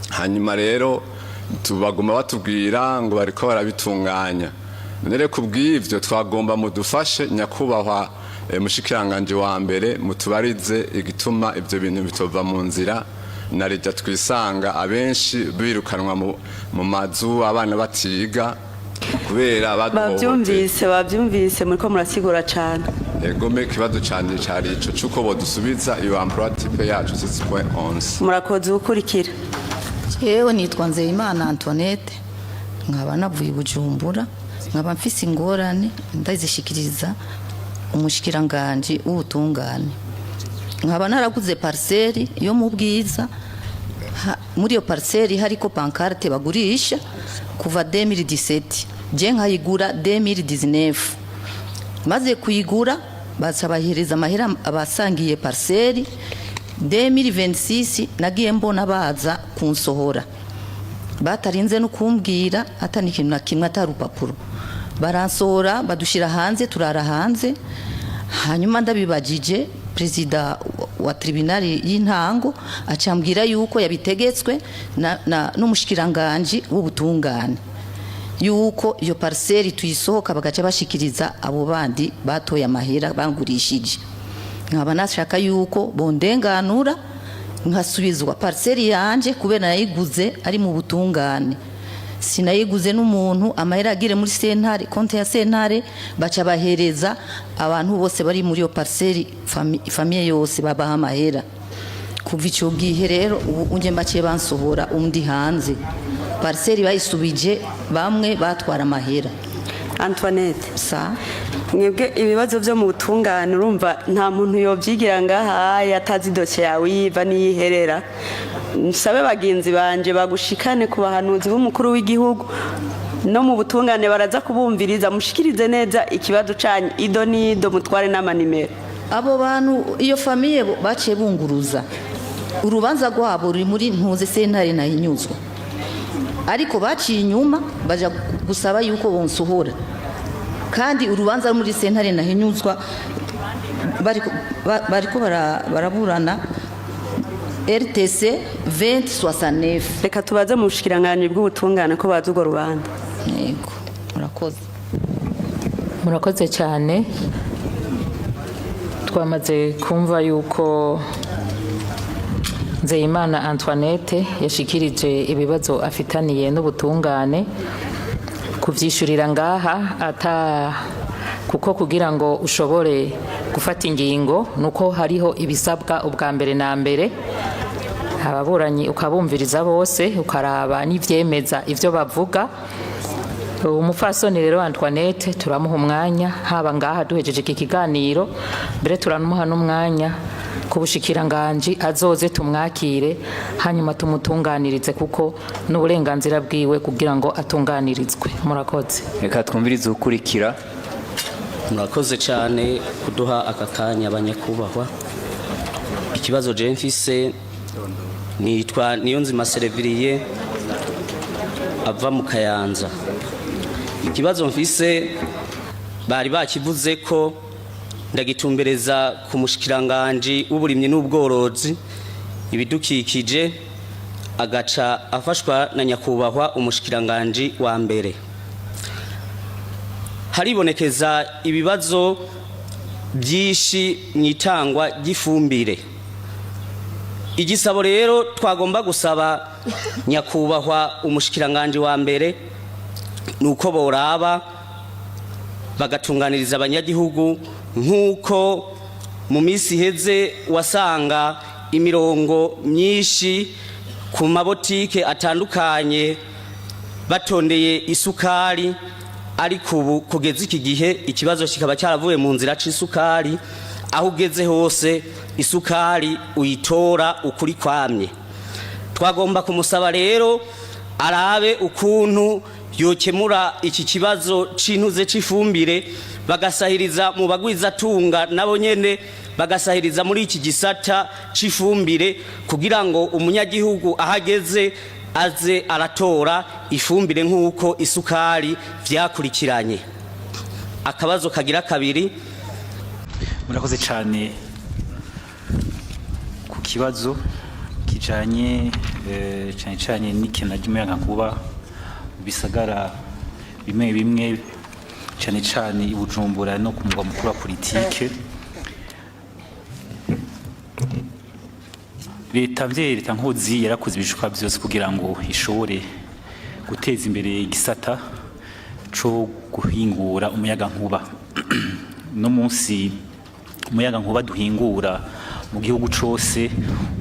Hanyuma rero tubaguma batubwira ngo bariko barabitunganya. None kubw'ivyo twagomba mudufashe, nyakubahwa mushikiranganje wa mbere, mutubarize igituma ivyo bintu bitova mu nzira, narijya twisanga abenshi birukanwa mu mazu, abana batiga kubera baduhohoteye. Bavyumvise, bavyumvise, muriko murasigura cane. Egome, ikibazo canje cari ico c'uko bodusubiza iyo emploi type yacu 6.11. Murakoze. Ukurikira. Yewe, nitwa Nzeyimana Antoinette, nkaba navuye i Bujumbura, nkaba mfise ingorane ndazishikiriza umushikiranganji w'ubutungane. Nkaba naraguze parcelle yo mu Bwiza. Muri iyo parcelle hariko pancarte bagurisha kuva 2017, je nkayigura 2019. Maze kuyigura, baca bahereza amahera abasangiye parcelle. 2026 nagiye mbona baza kunsohora, batarinze no kumbwira, atani ikintu na kimwe, atari urupapuro. Baransohora, badushira hanze, turara hanze. Hanyuma ndabibajije perezida wa tribunal y'intango, acambwira yuko yabitegetswe n'umushikiranganji w'ubutungane. Yuko iyo parcelle tuyisohoka, bagaca bashikiriza abo bandi batoye amahera bangurishije. Nkaba nashaka yuko bondenganura, nkasubizwa parcelle yanje, kubera nayiguze ari mu butungane, sinayiguze n'umuntu. Amahera agire muri sentare, compte ya sentare, baca bahereza abantu bose bari muri iyo parcelle, famille yose babaha amahera. Kuva icyo gihe rero, ubu unje mbaciye bansohora undi hanze, parcelle bayisubije bamwe batwara amahera. Antoinette, sa? Mwebwe ibibazo byo mu butungane, urumva nta muntu yobyigira ngaha atazi dosiye yawe yiva n'iyiherera. Nsabe bagenzi banje bagushikane ku bahanuzi b'umukuru w'igihugu no mu butungane, baraza kubumviriza, mushikirize neza ikibazo canyu ido n'ido, mutware n'amanimero. Abo bantu, iyo famille baciye bunguruza, urubanza rwabo ruri muri ntuze sentare nayinyuzwa, ariko baciye inyuma baja gusaba yuko bonsohora, kandi urubanza ruri muri sentare nahinyuzwa, bariko baraburana RTC 2069. Reka tubaze mu bushikiranganji bw'ubutungane ko bazi urwo rubanza. Yego, murakoze. Murakoze cyane. Twamaze kumva yuko Nzeyimana Antoinette yashikirije ibibazo afitaniye n'ubutungane. Kuvyishurira ngaha ata kuko kugira ngo ushobore gufata ingingo nuko hariho ibisabwa. Ubwa mbere na mbere, ababuranyi ukabumviriza bose, ukaraba n'ivyemeza ivyo bavuga. Umupfasoni rero Antoinette turamuha umwanya, haba ngaha duhejeje iki kiganiro, mbere turamuha n'umwanya ku bushikiranganji, azoze tumwakire, hanyuma tumutunganirize, kuko n'uburenganzira bwiwe kugira ngo atunganirizwe. Murakoze. Reka twumvirize ukurikira. Murakoze cyane kuduha aka kanya, abanyakubahwa. Ikibazo je mfise, nitwa Niyonzima Sereviriye ava mu Kayanza. Ikibazo mfise bari bakivuze ko ndagitumbereza ku mushikiranganji w'uburimyi n'ubworozi, ibidukikije, agaca afashwa na nyakubahwa umushikiranganji wa mbere. Haribonekeza ibibazo byinshi mu itangwa ry'ifumbire. Igisabo rero twagomba gusaba nyakubahwa umushikiranganji wa mbere ni uko boraba bagatunganiriza abanyagihugu, nk'uko mu minsi iheze wasanga imirongo myinshi ku mabotike atandukanye batondeye isukari, ariko ubu kugeza iki gihe ikibazo kikaba cyaravuye mu nzira c'isukari, aho ugeze hose isukari uyitora ukuri kwamye. Twagomba kumusaba rero arabe ukuntu yokemura iki kibazo c'intuze c'ifumbire, bagasahiriza mu bagwizatunga, nabo nyene bagasahiriza muri iki gisata c'ifumbire, kugira ngo umunyagihugu ahageze aze aratora ifumbire nk'uko isukari vyakurikiranye. Akabazo kagira kabiri. Murakoze cyane ku kibazo kijanye cyane cyane n'ikena ry'umuyagankuba mu bisagara bimwe bimwe, cyane cyane i Bujumbura no ku mugwa mukuru wa politike. Leta mvyeyi, leta nkozi, yarakoze ibishoboka byose kugira ngo ishobore guteza imbere igisata co guhingura umuyagankuba. No munsi umuyagankuba duhingura mu gihugu cose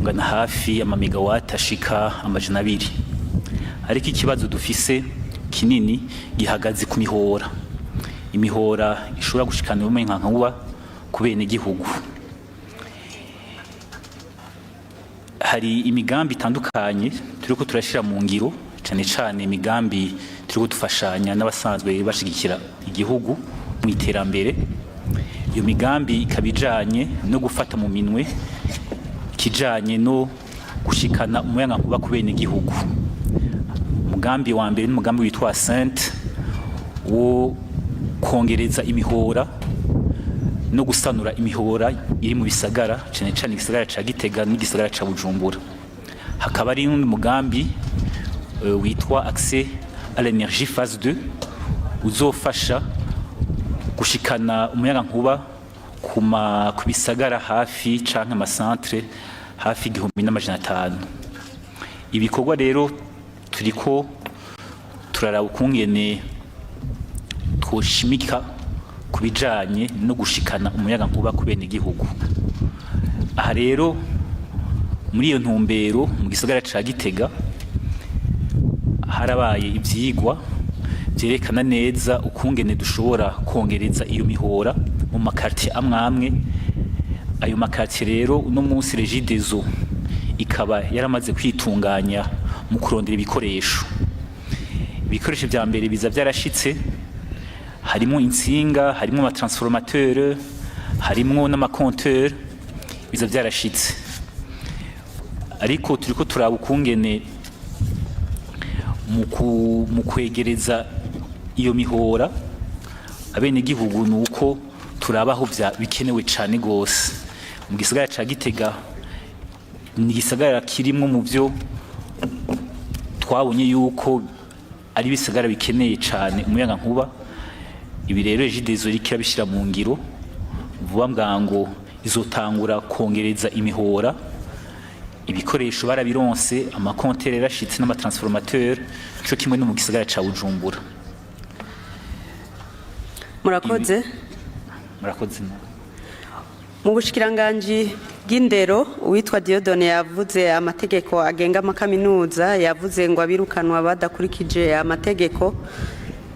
ungana hafi amamegawati ashika 200, ariko ikibazo dufise kinini gihagaze ku mihora, imihora ishobora gushikana umuyagankuba ku bene gihugu. Hari imigambi itandukanye turiko turashira mu ngiro, cyane cyane imigambi turiko dufashanya n'abasanzwe bashigikira igihugu mu iterambere. Iyo migambi ikaba ijanye no gufata mu minwe kijanye no gushikana umuyagankuba ku bene gihugu. Umugambi wa mbere n'umugambi witwa Sainte, wo kongereza imihora no gusanura imihora iri mu bisagara, cyane cyane igisagara ca Gitega n'igisagara ca Bujumbura. Hakaba ari n'undi mugambi witwa Accès à l'énergie phase 2, uzofasha gushikana umuyagankuba ku bisagara hafi canke amasantere hafi 1500. Ibikorwa rero turiko turaraba ukungene twoshimika ku bijanye no gushikana umuyagankuba ku bene igihugu. Aha rero muri iyo ntumbero, mu gisagara ca Gitega harabaye ivyigwa vyerekana neza ukungene dushobora kongereza iyo mihora mu ma quartier amwe amwe. Ayo ma quartier rero, uno munsi Regideso ikaba yaramaze kwitunganya mu kurondera ibikoresho. Ibikoresho vya mbere biza vyarashitse, harimo intsinga, harimo ama transformateur, harimo n'ama compteur, biza vyarashitse. Ariko turiko turaba ukungene mu kwegereza iyo mihora abenegihugu, nuko turaba aho bikenewe cane gose. Mu gisagara ca Gitega ni igisagara kirimwo mu byo twabonye yuko ari ibisagara bikeneye cane umuyagankuba. Ibi rero Regideso iriko irabishira mu ngiro vuba bwango, izotangura kongereza imihora. Ibikoresho barabironse, ama compteur yarashitse n'ama transformateur, co kimwe no mu gisagara ca Bujumbura. Murakoze. Murakoze. Mu bushikiranganji bw'indero, uwitwa Dieudonné yavuze amategeko agenga amakaminuza, yavuze ngo abirukanwa badakurikije amategeko.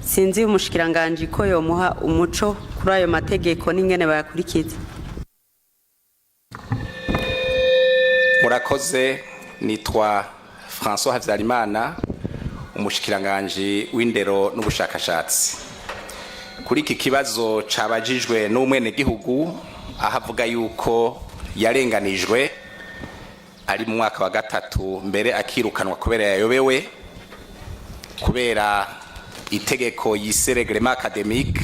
Sinzi umushikiranganji ko yomuha umuco kuri ayo mategeko n'ingene bayakurikiza. Murakoze. Nitwa François Habyarimana, umushikiranganji w'indero n'ubushakashatsi. Kuri iki kibazo cabajijwe n'umwenegihugu, aho avuga yuko yarenganijwe ari mu mwaka wa gatatu, mbere akirukanwa kubera yayobewe, kubera itegeko yise règlement académique,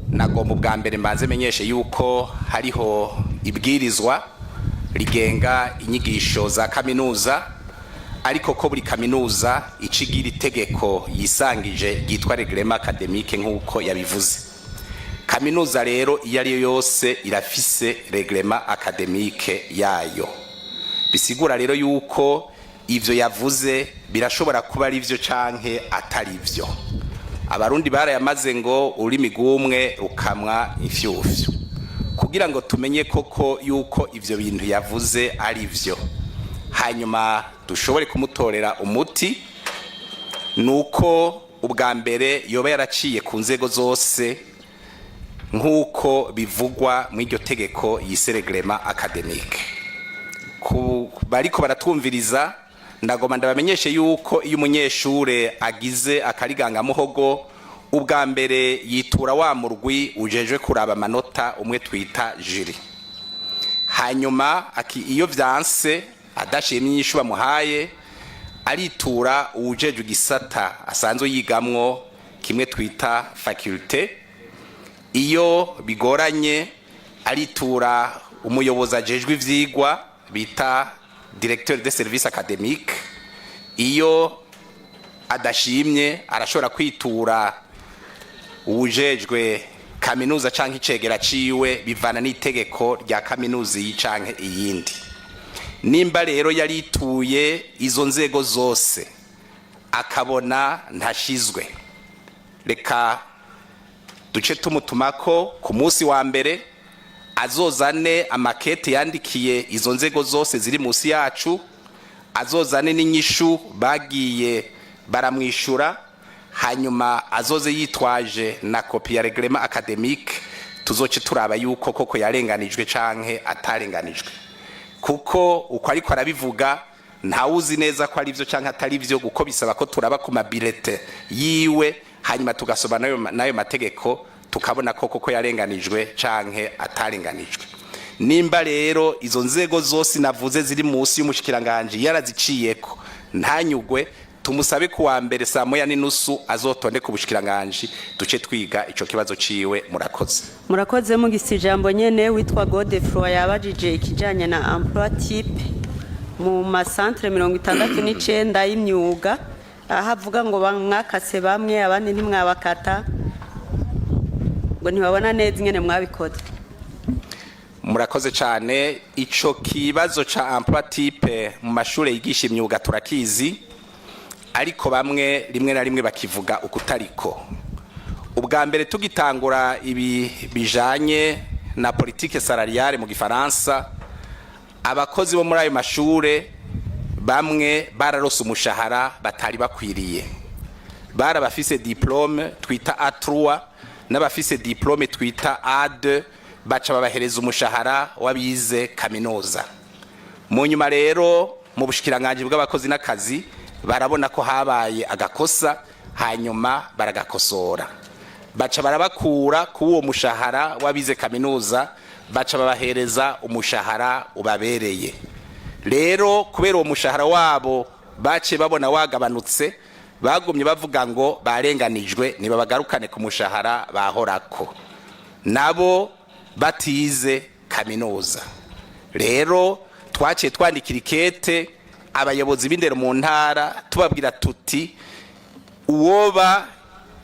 nagomba ubwa mbere mbanze menyeshe yuko hariho ibwirizwa rigenga inyigisho za kaminuza, ariko ko buri kaminuza icigira itegeko yisangije ryitwa règlement académique nk'uko yabivuze. Kaminuza rero iyo ari yo yose irafise règlement académique yayo. Bisigura rero yuko ivyo yavuze birashobora kuba ari vyo canke atari vyo. Abarundi barayamaze ngo ururimi rw'umwe rukamwa ifyufyu. Kugira ngo tumenye koko yuko ivyo bintu yavuze ari vyo, hanyuma dushobore kumutorera umuti, nuko ubwa mbere yoba yaraciye ku nzego zose nk'uko bivugwa mu iryo tegeko yise règlement académique. Bariko baratwumviriza, ndagoma ndabamenyeshe yuko iyo umunyeshure agize akarigangamuhogo, ubwa mbere yitura wa murwi ujejwe kuraba amanota, umwe twita jury. Hanyuma iyo vyanse, adashimye inyishu bamuhaye, aritura uwujejwe igisata asanzwe yigamwo, kimwe twita faculté. Iyo bigoranye, aritura umuyobozi ajejwe ivyigwa bita directeur de service académique. Iyo adashimye, arashobora kwitura uwujejwe kaminuza canke icegera ciwe, bivana n'itegeko rya kaminuza iyi canke iyindi. Nimba rero yarituye izo nzego zose akabona ntashizwe, reka duce tumutumako ku munsi wa mbere azozane amakete yandikiye izo nzego zose ziri munsi yacu, azozane n'inyishu bagiye baramwishura, hanyuma azoze yitwaje na copie ya règlement académique. Tuzoce turaba yuko koko yarenganijwe canke atarenganijwe, kuko uko ariko arabivuga ntawuzi neza ko ari byo canke atari byo, kuko bisaba ko turaba ku ma bulletin yiwe, hanyuma tugasoma n'ayo mategeko, tukabona ko koko yarenganijwe canke atarenganijwe. Nimba rero izo nzego zose navuze ziri munsi y'umushikiranganje yaraziciyeko ntanyugwe, tumusabe kuwa mbere saa 1:30 azotonde ku bushikiranganje, duce twiga ico kibazo ciwe. Murakoze. Murakoze. Mugise ijambo nyene, witwa Godefroy yabajije ikijanye na emploi type mu ma centre 69 y'imyuga. Aho avuga ngo mwakase bamwe, abandi ntimwabakata, ngo ntibabona neza ingene mwabikoze. Murakoze cyane. Ico kibazo ca emploi type mu mashure yigisha imyuga turakizi, ariko bamwe rimwe na rimwe bakivuga ukutariko. Ubwa mbere tugitangura ibi bijanye na politique salariale mu gifaransa, abakozi bo muri ayo mashure bamwe bararose umushahara batari bakwiriye. Bari abafise diplôme twita A3 n'abafise diplôme twita A2, baca babahereza umushahara w'abize kaminuza. Mu nyuma rero, mu bushikiranganji bw'abakozi n'akazi barabona ko habaye agakosa, hanyuma baragakosora, baca barabakura ku uwo mushahara w'abize kaminuza, baca babahereza umushahara ubabereye. Rero kubera uwo mushahara wabo baciye babona wagabanutse, bagumye bavuga ngo barenganijwe, nibabagarukane ku mushahara bahorako, nabo batize kaminuza. Rero twaciye twandikira ikete abayobozi b'indero mu ntara, tubabwira tuti: uwoba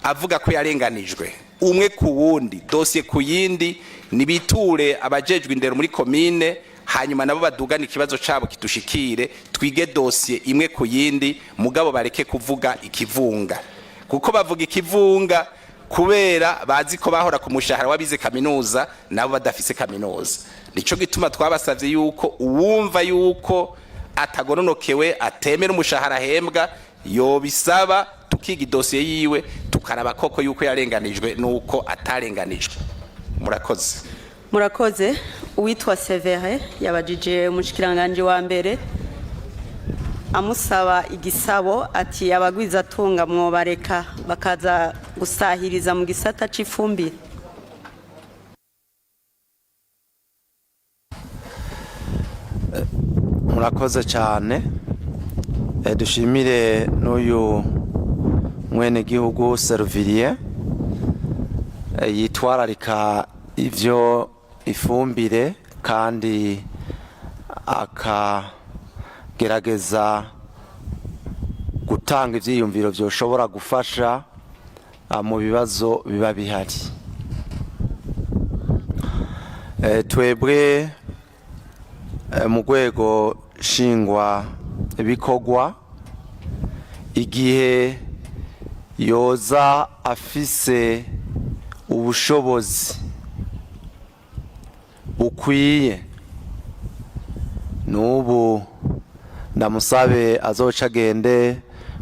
avuga ko yarenganijwe, umwe ku wundi, dosiye ku yindi, nibiture abajejwe indero muri komine, hanyuma nabo badugane ikibazo cabo kidushikire, twige dosiye imwe ku yindi. Mugabo bareke kuvuga ikivunga, kuko bavuga ikivunga kubera bazi ko bahora ku mushahara w'abize kaminuza, nabo badafise kaminuza. Nico gituma twabasavye yuko uwumva yuko atagononokewe, atemera umushahara ahembwa, yobisaba, tukiga idosiye yiwe, tukaraba koko yuko yarenganijwe nuko atarenganijwe. Murakoze. Murakoze. Uwitwa Severe yabajije umushikiranganji wa mbere amusaba igisabo, ati abagwizatunga mwobareka bakaza gusahiriza mu gisata c'ifumbire? Murakoze cyane. Dushimire n'uyu mwenegihugu Servilie yitwararika ivyo ifumbire kandi akagerageza gutanga ivyiyumviro vyoshobora gufasha mu bibazo biba bihari. Twebwe mu rwego shingwa bikorwa, igihe yoza afise ubushobozi bukwiye, n'ubu ndamusabe azoca agende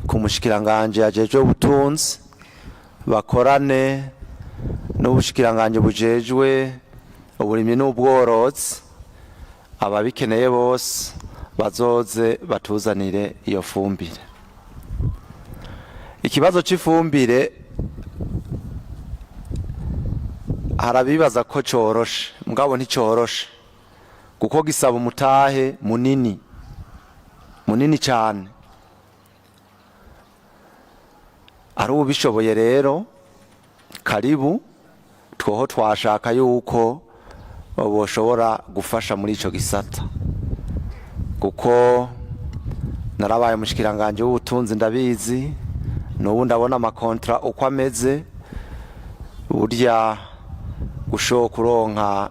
ku mushikiranganje ajejwe ubutunzi, bakorane n'ubushikiranganje bujejwe uburimyi n'ubworozi, ababikeneye bose bazoze batuzanire iyo fumbire. Ikibazo c'ifumbire harabibaza ko coroshe, mugabo nticoroshe, kuko gisaba umutahe munini munini cyane. Ari ubishoboye rero karibu, twoho twashaka yuko boshobora gufasha muri ico gisata, kuko narabaye umushikiranganje w'ubutunzi, ndabizi, n'ubu ndabona amakontra uko ameze. Burya gushoka kuronka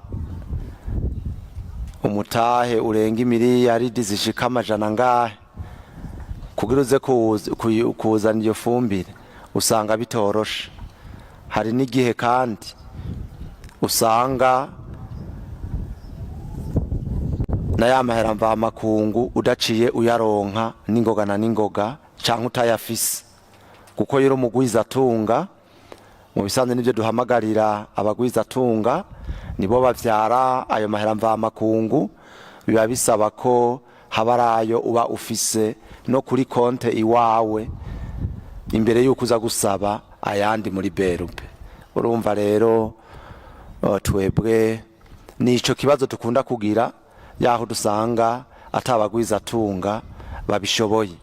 umutahe urenga imiliyaridi zishika amajana ngahe kugira uze kuzana iyo fumbire, usanga bitoroshe. Hari n'igihe kandi usanga na ya mahera mvamakungu udaciye uyaronka n'ingoga na n'ingoga, canke utayafise, kuko yero mugwizatunga mu bisanzwe nivyo duhamagarira abagwizatunga, nibo bavyara ayo mahera mvamakungu. Biba bisaba ko haba arayo uba ufise no kuri konte iwawe imbere yuko uza gusaba ayandi muri BRB. Urumva rero twebwe nico kibazo dukunda kugira, yaho dusanga atabagwizatunga babishoboye.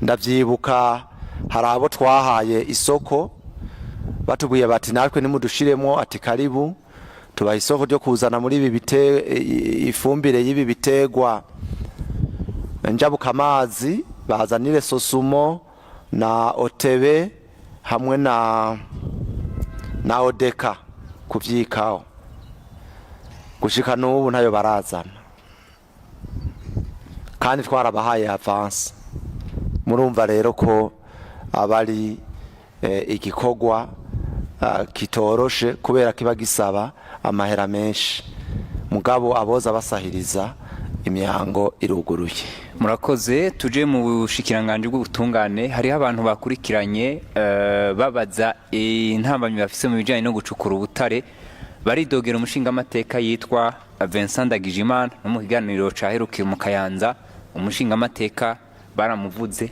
Ndavyibuka hari abo twahaye isoko, batubwiye bati natwe nimudushiremo, ati karibu, tubaha isoko ryo kuzana muri ibi bite ifumbire y'ibi bitegwa njabukamazi, bazanire sosumo Na OTB hamwe na ODK kuvyikaho, gushika n'ubu ntayo barazana kandi twarabahaye avance. Murumva rero ko abari igikorwa kitoroshe kubera kiba gisaba amahera menshi, mugabo aboza basahiriza, imihango iruguruye. Murakoze. Tuje mu bushikiranganji bw'ubutungane. Hariho abantu bakurikiranye babaza intambamyi bafise mu bijanye no gucukura ubutare. Baridogera umushingamateka yitwa Vincent Ndagijimana. No mu kiganiro caherukiye mu Kayanza, umushingamateka baramuvuze.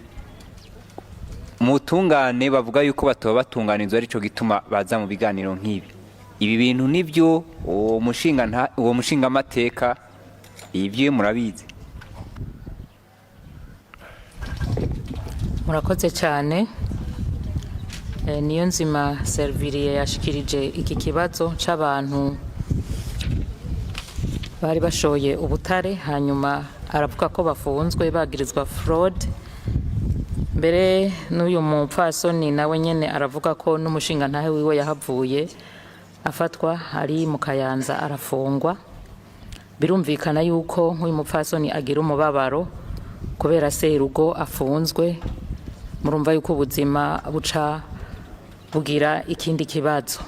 Mu butungane bavuga yuko batoba batunganirizwa, arico gituma baza mu biganiro nk'ibi. Ibi bintu nibyo, uwo mushingamateka ibyo murabizi? Murakoze cyane. Niyo nzima Serviriye yashikirije iki kibazo c'abantu bari bashoye ubutare, hanyuma aravuga ko bafunzwe bagirizwa fraud. Mbere n'uyu mupfasoni nawe nyene aravuga ko n'umushinga ntahe wiwe yahavuye afatwa ari mu Kayanza, arafungwa. Birumvikana yuko nk'uyu mupfasoni agira umubabaro kubera serugo afunzwe. Murumva yuko ubuzima buca bugira ikindi kibazo.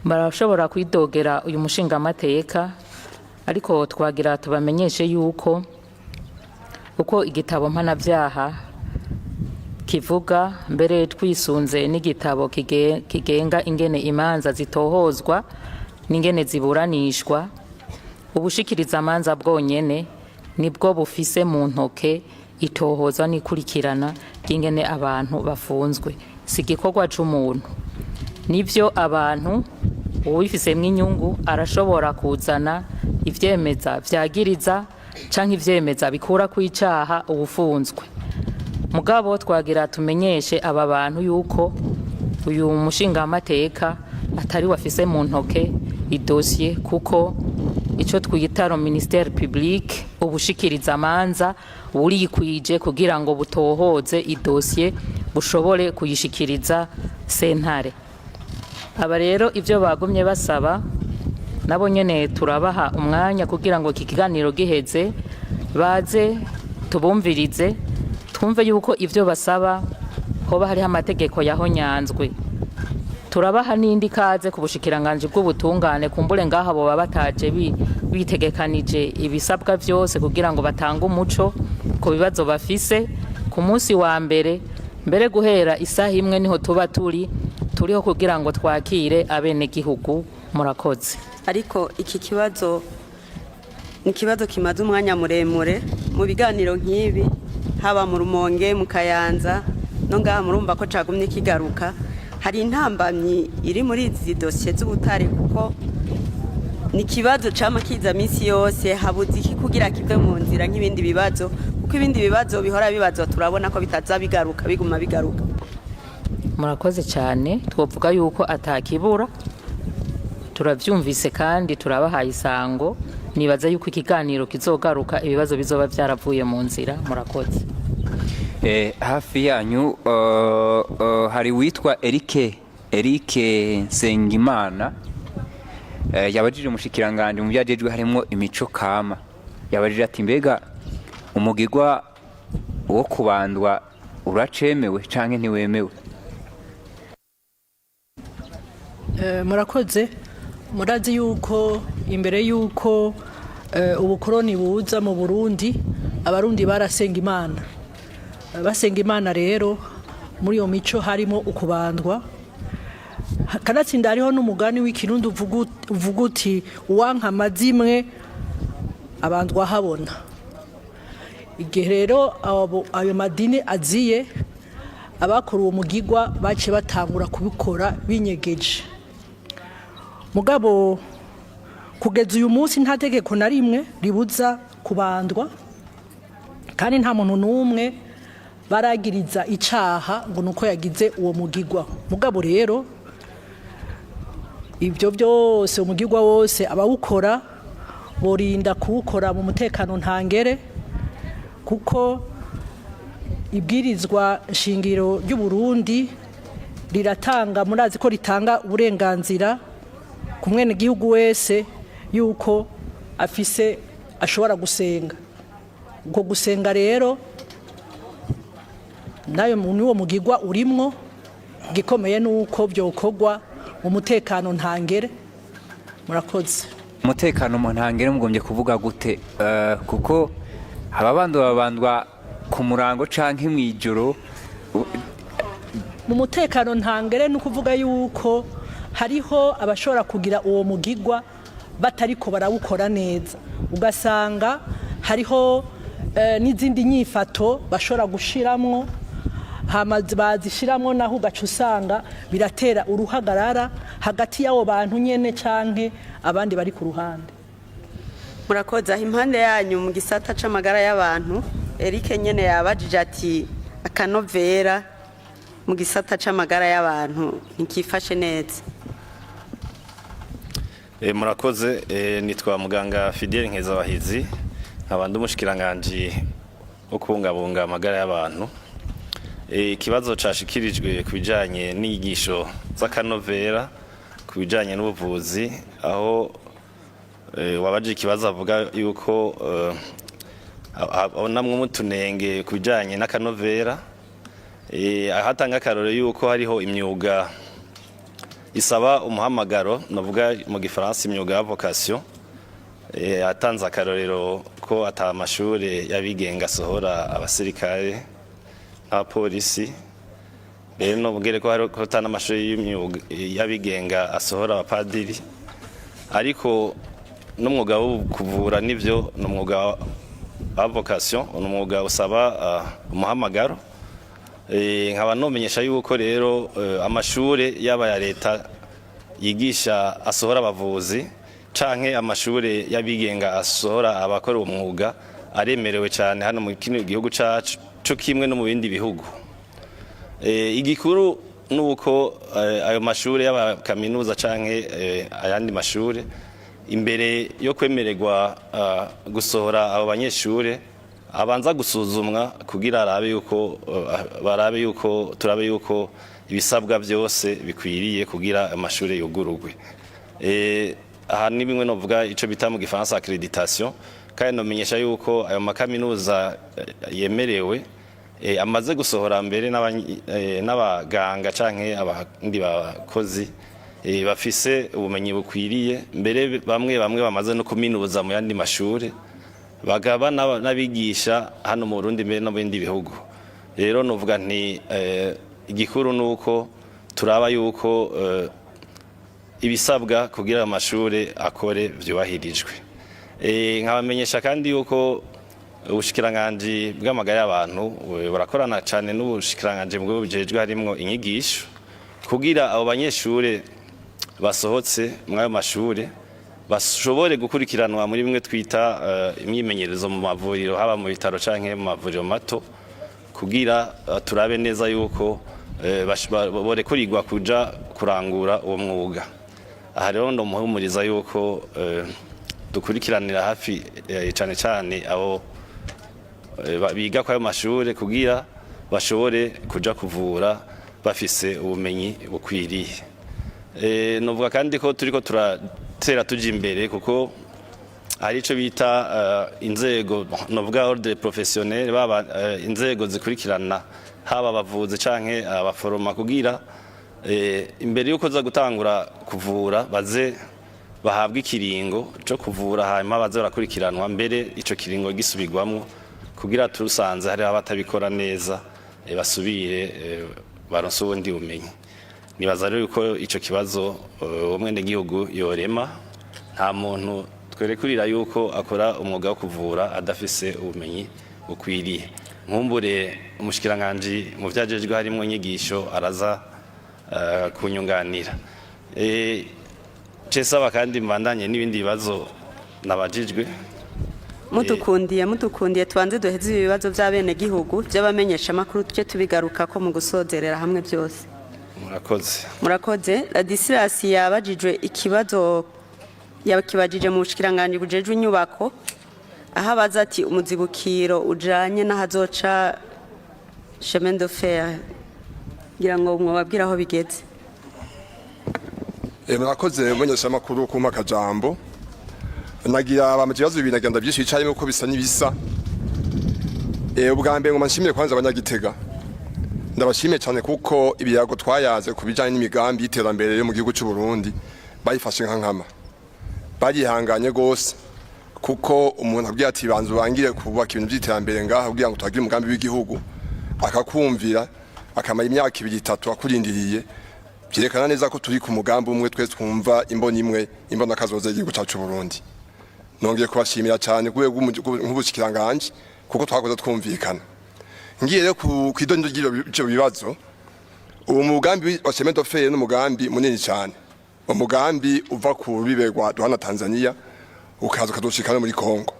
Barashobora kwidogera uyu mushingamateka, ariko twagira tubamenyeshe yuko uko igitabo mpanabyaha kivuga, mbere twisunze n'igitabo kigenga ingene imanza zitohozwa n'ingene ziburanishwa, ubushikiriza amanza bwonyene nibwo bufise mu ntoke itohozwa n'ikurikirana ry'ingene abantu bafunzwe. Si igikorwa c'umuntu. Nivyo, abantu uwifisemwo inyungu arashobora kuzana ivyemeza vyagiriza canke ivyemeza bikura kw'icaha uwufunzwe. Mugabo twagira tumenyeshe aba bantu yuko uyu mushingamateka atari wafise mu ntoke idosiye, kuko ico twita le ministère public, ubushikiriza amanza, burikwije kugira ngo butohoze idosiye, bushobore kuyishikiriza sentare. Aba rero ivyo bagumye basaba, nabo nyene turabaha umwanya kugira ngo iki kiganiro giheze baze tubumvirize, twumve yuko ivyo basaba hoba hariho amategeko yahonyanzwe. Turabaha n'indi kaze ku bushikiranganji bw'ubutungane. Kumbure ngaha boba bataje bitegekanije ibisabwa vyose kugira ngo batange umuco ku bibazo bafise. Ku munsi wa mbere, mbere guhera isaha 1, niho tuba turiho kugira ngo twakire abenegihugu. Murakoze. Ariko iki kibazo ni ikibazo kimaze umwanya muremure mu biganiro nk'ibi, haba mu Rumonge, mu Kayanza, no ngaha murumva ko cagumye kigaruka. Hari intambamyi iri muri izi dosiye z'ubutare, kuko ni ikibazo cama kiza minsi yose. Habuze iki kugira kive mu nzira nk'ibindi bibazo? Kuko ibindi bibazo bihora bibazwa turabona ko bitaza bigaruka, biguma bigaruka. Murakoze cyane. Twovuga yuko atakibura, turavyumvise kandi turabahaye isango. Nibaza yuko ikiganiro kizogaruka ibibazo bizoba byaravuye mu nzira. Murakoze. Hafi yanyu hari witwa Eric Nsengimana, yabajije umushikiranganje mu byajejwe harimo imico kama. Yabajije ati: "Mbega umugigwa wo kubandwa uracemewe canke ntiwemewe?" Murakoze. Murazi yuko imbere yuko ubukoroni buza mu Burundi, Abarundi barasenga Imana. Basenga Imana rero, muri iyo mico harimo ukubandwa. Kanatsinda hariho n'umugani w'Ikirundi uvuga uti: "Uwanka amazimwe abandwa habona." Igihe rero ayo madini aziye, abakora uwo mugigwa baciye batangura kubikora binyegeje. Mugabo kugeza uyu munsi nta tegeko na rimwe ribuza kubandwa, kandi nta muntu n'umwe baragiriza icaha ngo nuko yagize uwo mugigwa. Mugabo rero ibyo byose, umugigwa wose, abawukora borinda kuwukora mu mutekano ntangere, kuko Ibwirizwa nshingiro ry'u Burundi riratanga, murazi ko ritanga uburenganzira ku mwenegihugu wese yuko afise ashobora gusenga. Ubwo gusenga rero nayo n'uwo mugigwa urimwo. Igikomeye ni uko byokorwa mu mutekano ntangere. Murakoze. Umutekano mu ntangere mugombye kuvuga gute? Kuko ababandwa babandwa ku murango canke mw'ijoro. Mu mutekano ntangere ni ukuvuga yuko hariho abashobora kugira uwo mugigwa batariko barawukora neza, ugasanga hariho n'izindi nyifato bashobora gushiramwo, hama bazishiramwo naho ugaca usanga biratera uruhagarara hagati y'abo bantu nyene canke abandi bari ku ruhande. Murakoze. Aho impande yanyu mu gisata c'amagara y'abantu, Eric nyene yabajije ati akanovera mu gisata c'amagara y'abantu ntikifashe neza. Murakoze. Nitwa muganga Fidel Nkezabahizi, nkaba ndi umushikiranganji wo kubungabunga amagara y'abantu. Ikibazo cashikirijwe ku bijanye n'inyigisho z'akanovera ku bijanye n'ubuvuzi, aho wabaje ikibazo avuga yuko abonamwo umutunenge ku bijanye n'akanovera, aho atanga akarorero yuko hariho imyuga isaba umuhamagaro, navuga mu gifaransa imyuga ya vocation. Atanze akarorero ko ata amashure y'abigenga asohora abasirikare n'abapolisi, mbere nobwire ko hari ko ata n'amashure y'imyuga y'abigenga asohora abapadiri. Ariko n'umwuga wo kuvura nivyo ni umwuga wa vocation, ni umwuga usaba umuhamagaro. Nkaba nomenyesha yuko rero amashure yaba ya leta yigisha asohora abavuzi canke amashure y'abigenga asohora abakora uwo mwuga aremerewe cyane hano mu kino gihugu cacu, co kimwe no mu bindi bihugu. Igikuru nuko ayo mashure y'aba kaminuza canke ayandi mashure, imbere yo kwemererwa gusohora abo banyeshure, abanza gusuzumwa kugira arabe yuko barabe yuko turabe yuko ibisabwa byose bikwiriye kugira amashure yugururwe. Aha ni bimwe novuga ico bita mu gifaransa accréditation. Kandi nomenyesha yuko ayo makaminuza yemerewe amaze gusohora mbere n'abaganga canke abandi bakozi bafise ubumenyi bukwiriye, mbere bamwe bamwe bamaze no kuminuza mu yandi mashure, bagaba n'abigisha hano mu Burundi mbere no mu bindi bihugu. Rero novuga nti igikuru nuko turaba yuko ibisabwa kugira amashure akore vyubahirijwe. Nkabamenyesha kandi yuko ubushikiranganji bw'amagara y'abantu burakorana cane n'ubushikiranganji bwo bujejwe harimwo inyigisho, kugira abo banyeshure basohotse muri ayo mashure bashobore gukurikiranwa muri bimwe twita imyimenyerezo mu mavuriro, haba mu bitaro canke mu mavuriro mato, kugira turabe neza yuko borekurirwa kuja kurangura uwo mwuga. Aha rero ndomuhumuriza yuko dukurikiranira hafi cane cane abo biga kwayo mashure kugira bashobore kuja kuvura bafise ubumenyi bukwiriye. Novuga kandi ko turiko turatera tuja imbere, kuko hari ico bita inzego, novuga ordre professionnel, baba inzego zikurikirana haba abavuzi canke abaforoma, kugira imbere yuko za gutangura kuvura baze bahabwa ikiringo co kuvura, hanyuma baze barakurikiranwa, mbere ico kiringo gisubirwamwo kugira turusanze hari abatabikora neza basubire baronse ubundi bumenyi. Nibaza rero yuko ico kibazo umwenegihugu yorema, nta muntu twerekurira yuko akora umwuga wo kuvura adafise ubumenyi bukwiriye. Nkumbure umushikiranganji mu vyajejwe harimwo inyigisho araza kunyunganira. Cesaba kandi mbandanye n'ibindi bibazo nabajijwe. Mudukundiye tubanze duheze ibi bibazo by'abenegihugu, by'abamenyeshamakuru, tujye tubigaruka ko mu gusozerera hamwe byose. Murakoze. Murakoze. Ladislas yabajijwe ikibazo, yakibajije mu bushikiranganji bujejwe inyubako, aho abaza ati umuzibukiro ujanye n'ahazoca Chemin de fer, ngira ngo mwababwira aho bigeze. Murakoze mumenyeshamakuru kumpa akajambo. Nagira bama ibibazo bibiri, nagira ndavyishyura icyarimwe kuko bisa n'ibisa. Ubwa mbere ngoma nshimire kwanza abanyagitega, ndabashimiye cyane kuko ibiyago twayaze ku bijyanye n'imigambi y'iterambere yo mu gihugu cy'u Burundi bayifashe nka nkama, barihanganye gose, kuko umuntu abwiye ati banza ubangire kubaka ibintu by'iterambere ngaha kugira ngo tuhagire umugambi w'igihugu, akakumvira, akamara imyaka 2, 3 akurindiriye, byerekana neza ko turi ku mugambi umwe, twese twumva imboni imwe, imbona kazoza y'igihugu cyacu Burundi. Nongeye kubashimira cyane ku rwego nk'ubushikiranganje kuko twakoze twumvikana. Ngiye rero ku idondo ry'ibyo bibazo. Uwo mugambi wa chemin de fer ni umugambi munini cyane, umugambi uva ku rubibe rwa duhana Tanzania ukaza ukadushika no muri Kongo.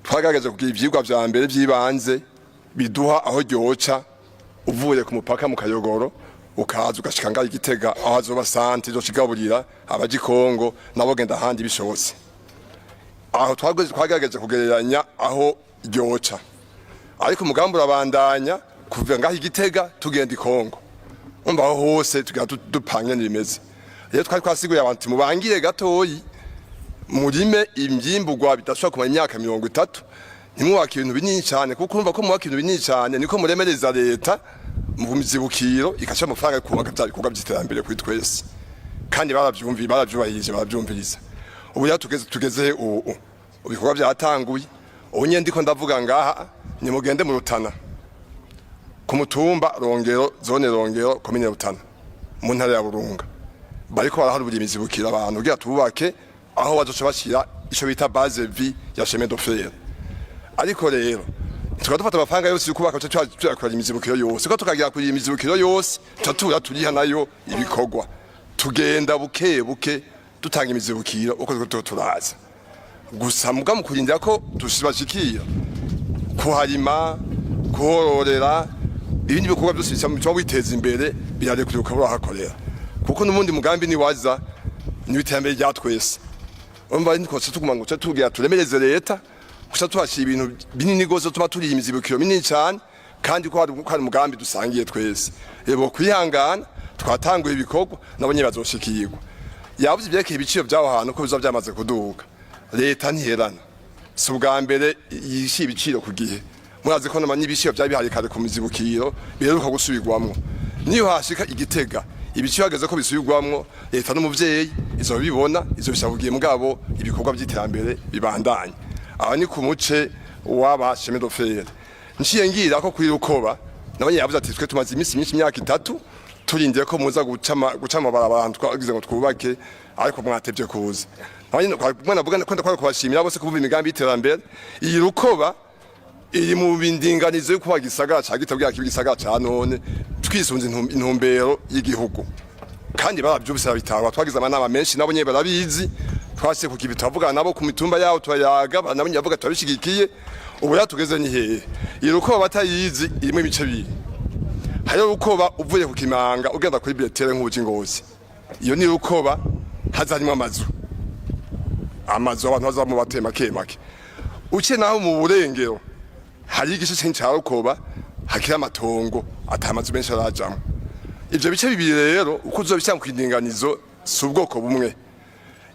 Twagerageje kugira ivyigwa vya mbere vy'ibanze biduha aho ryoca uvuye ku mupaka mu Kayogoro, ukaza ugashika ngaho Igitega, aho hazoba centre izoshigaburira abaja i Kongo nabo genda ahandi bishobotse. Aho twagerageje kugereranya aho ryoca, ariko umugambi urabandanya kuva ngaho Igitega tugenda i Kongo, umva aho hose tugenda dupanga bimeze. Rero twari twasiguye abantu mubangire gatoyi, murime imbyimburwa bidashobora kumara imyaka 30, ntimwubake ibintu binini cyane, kuko urumva ko mwubaka ibintu binini cyane niko muremereza leta mu mizibukiro, ikashyira amafaranga yo kubaka bya bikorwa by'iterambere kuri twese. Kandi barabyumviye, barabyubahirije, barabyumviriza. Ubu rero tugeze ubu ibikorwa byatanguye. Ubu nyine ndiko ndavuga ngaha, nimugende mu Rutana, ku mutumba Rongero, zone Rongero, komine Rutana, mu ntara ya Burunga, bariko baraharura imizibukiro abantu kugira tububake aho bazoca bashyira ico bita base vie ya chemin de fer. Ariko rero tukaba dufata amafaranga yose yo kubaka, tuyakora imizibukiro yose, ko tukagira kuri imizibukiro yose tuba turiha nayo ibikorwa. Tugenda buke buke dutanga imizibukiro uko turiko turaza, gusa muga mu kurindira ko tushibashikira kuharima, kuhororera, ibindi bikorwa byose bituma witeza imbere birarekuriwe ukaba urahakorera, kuko n'ubundi mugambi niwaza ni iterambere rya twese. Urumva ntitwose tuguma ngo tugira turemereze leta gusa tuhashyira ibintu binini gose, tuba turiye imizibukiro minini cyane, kandi ko hari umugambi dusangiye twese. Rero kwihangana, twatanguye ibikorwa, nabo nyine bazoshikirwa. Yavuze ibyerekeye ibiciro by'aho hantu ko bizoba byamaze kuduga. Leta ntiherana, si ubwa mbere yishyira ibiciro ku gihe. Murazi ko n'ibiciro byari bihari kare ku mizibukiro biheruka gusubirwamwo. Niyo hashika Igitega ibiciro hageze ko bisubirwamwo, leta n'umuvyeyi izobibona, izobishyira ku gihe, mugabo ibikorwa by'iterambere bibandanye. Aho ni ku muce w'aba chemin de fer. Nciye ngira ko kuri Rukoba nabonye yavuze ati twe tumaze iminsi myinshi, imyaka 3, turindiye ko muza guca amabarabara ahantu twagize ngo twubake, ariko mwatevye kuza. Nabonye mwana avuga ko ndakora kubashimira bose kubumva imigambi y'iterambere. Iyi Rukoba iri mu bindinganizo yo kuba gisagara ca Gitega, kiba igisagara ca none, twisunze intumbero y'igihugu. Kandi baravyumvise, babitahura. Twagize amanama menshi nabo nyene barabizi, twase ku kibi turavugana nabo ku mitumba yabo, turayaga, nabo nyene bavuga turabishigikiye. Ubu rero tugeze ni hehe? Iyi Rukoba batayizi irimo ibice bibiri. Hariho Rukoba uvuye ku Kimanga ugenda kuri Betere nk'ubuji Ngozi, iyo ni Rukoba hazarimwo amazu abantu bazamo batuye make make. Uciye naho mu burengero hari igice ca Rukoba hakiri amatongo, ata mazu menshi arajamwo. Ivyo bice bibiri rero uko uzobishyira mu kwindinganizo si ubwoko bumwe.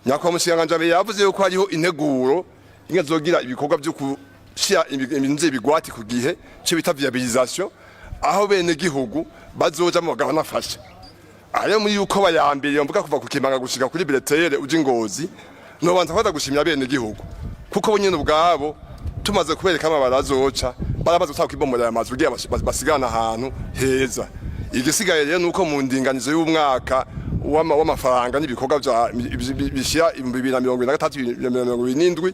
Nyakubahwa mushikiranganji yavuze yuko hariho integuro inge zogira ibikorwa byo gushira ibintu bigwati ku gihe, cyo bita viabilisation, aho bene gihugu bazojamwo bagaba nafasha. Ayo muri yuko bayambere mvuga kuva ku Kimanga gushika kuri Beretere uje Ngozi, nobanza kwaza gushimira bene gihugu, kuko bo nyene ubwabo tumaze kubereka amabara azoca, baramaze gutaka kwibomora aya mazu kugira basigane ahantu heza. Igisigaye rero nuko mu ndinganizo y'umwaka w'amafaranga n'ibikorwa bishyira 2023, 2027,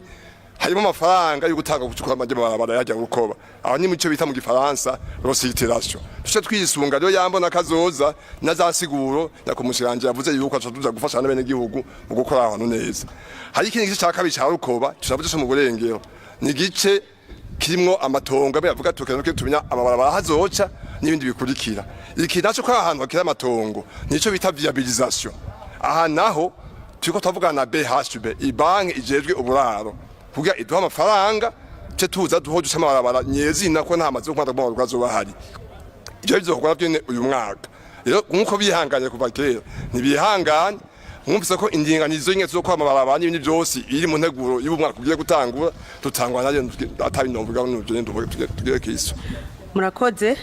harimo amafaranga yo gutanga gucukura amabarabara yajya Rukoba. Aho ni mu cyo bita mu Gifaransa restructuration. Tuce twisunga rero yambona kazoza na za siguro nyakumushirangira yavuze yuko aca tuza gufasha n'abene gihugu mu gukora ahantu neza. Hari ikindi gice cya kabiri cya Rukoba turavuze cyo mu burengero, ni igice kirimwo amatongo abe yavuga tukena tumenya amabarabara hazoca n'ibindi bikurikira. Iki naco ko ahantu hakiri amatongo nico bita viabilisation. Aha naho turiko tuvugana na BHB, ibanki ijejwe uburaro, kugira iduha amafaranga. Ce tuza duho duca amabarabara nyezina, ko nta mazu yo kubanza kubomagurika azoba ahari. Ivyo bizokorwa navyo nyene uyu mwaka. Rero nkuko bihanganye kuva kera, ntibihangane, mwumvise ko indinganizo nyene zo kwama amabarabara n'ibindi byose iri mu nteguro y'ubu mwaka ugiye gutangura. Tutangwa nayo atabinovuga n'ivyo nyene tugire kiso. Murakoze.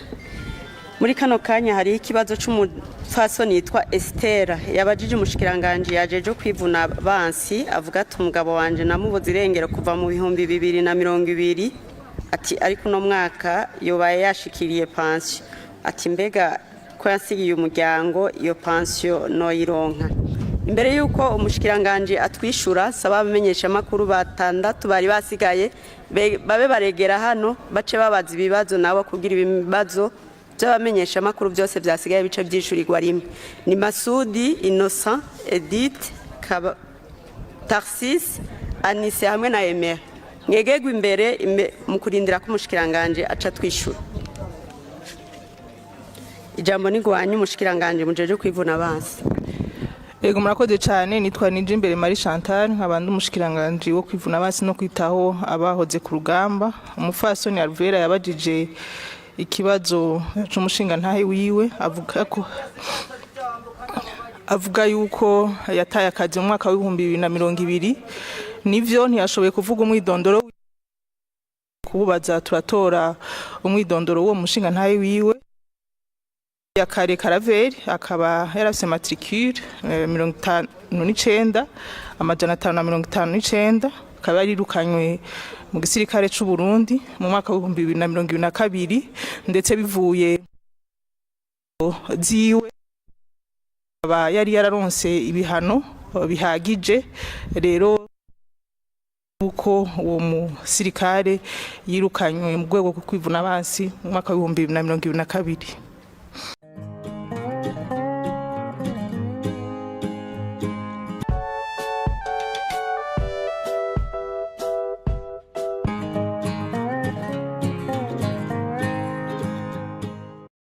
Muri kano kanya hariho ikibazo c'umupfasoni yitwa Estera, yabajije umushikiranganji yajeje kwivuna bansi. Avuga ati: "Umugabo wanje namubuze irengero kuva mu 2020," ati "ariko uno mwaka yobaye yashikiriye pansiyo." Ati: "Mbega ko yansigiye umuryango, iyo pansiyo noyironka?" Imbere y'uko umushikiranganji atwishura, saba abamenyeshamakuru batandatu bari basigaye babe baregera hano, bace babaza ibibazo nabo, kugira ibibazo by'abamenyeshamakuru byose byasigaye bice byishurirwa rimwe. Ni Masudi Innocent, Edith Kaba, Tarsis, Anise hamwe na Emera. Mwegegwe imbere mu kurindira ko umushikiranganji aca twishura. Ijambo ni rwanyu, umushikiranganji mujeje kwivuna abansi. Yego, murakoze cyane. Nitwa Nijimbere Marie Chantal, nkaba ndi umushikiranganji wo kwivuna abansi no kwitaho abahoze ku rugamba. Umupfasoni Alvera yabajije ikibazo c'umushinga ntahe wiwe, avuga yuko yataye akazi mu mwaka wa 2020. Nivyo, ntiyashoboye kuvuga umwidondoro. Kububaza turatora umwidondoro w'uwo mushinga ntahe wiwe ya kare Karaveri, akaba yarafise matricule 59559, akaba yarirukanywe mu gisirikare c'u Burundi mu mwaka wa 2022, ndetse bivuye ziwe akaba yari yararonse ibihano bihagije. Rero uko uwo musirikare yirukanywe mu rwego rwo kwivuna abansi mu mwaka wa 2022.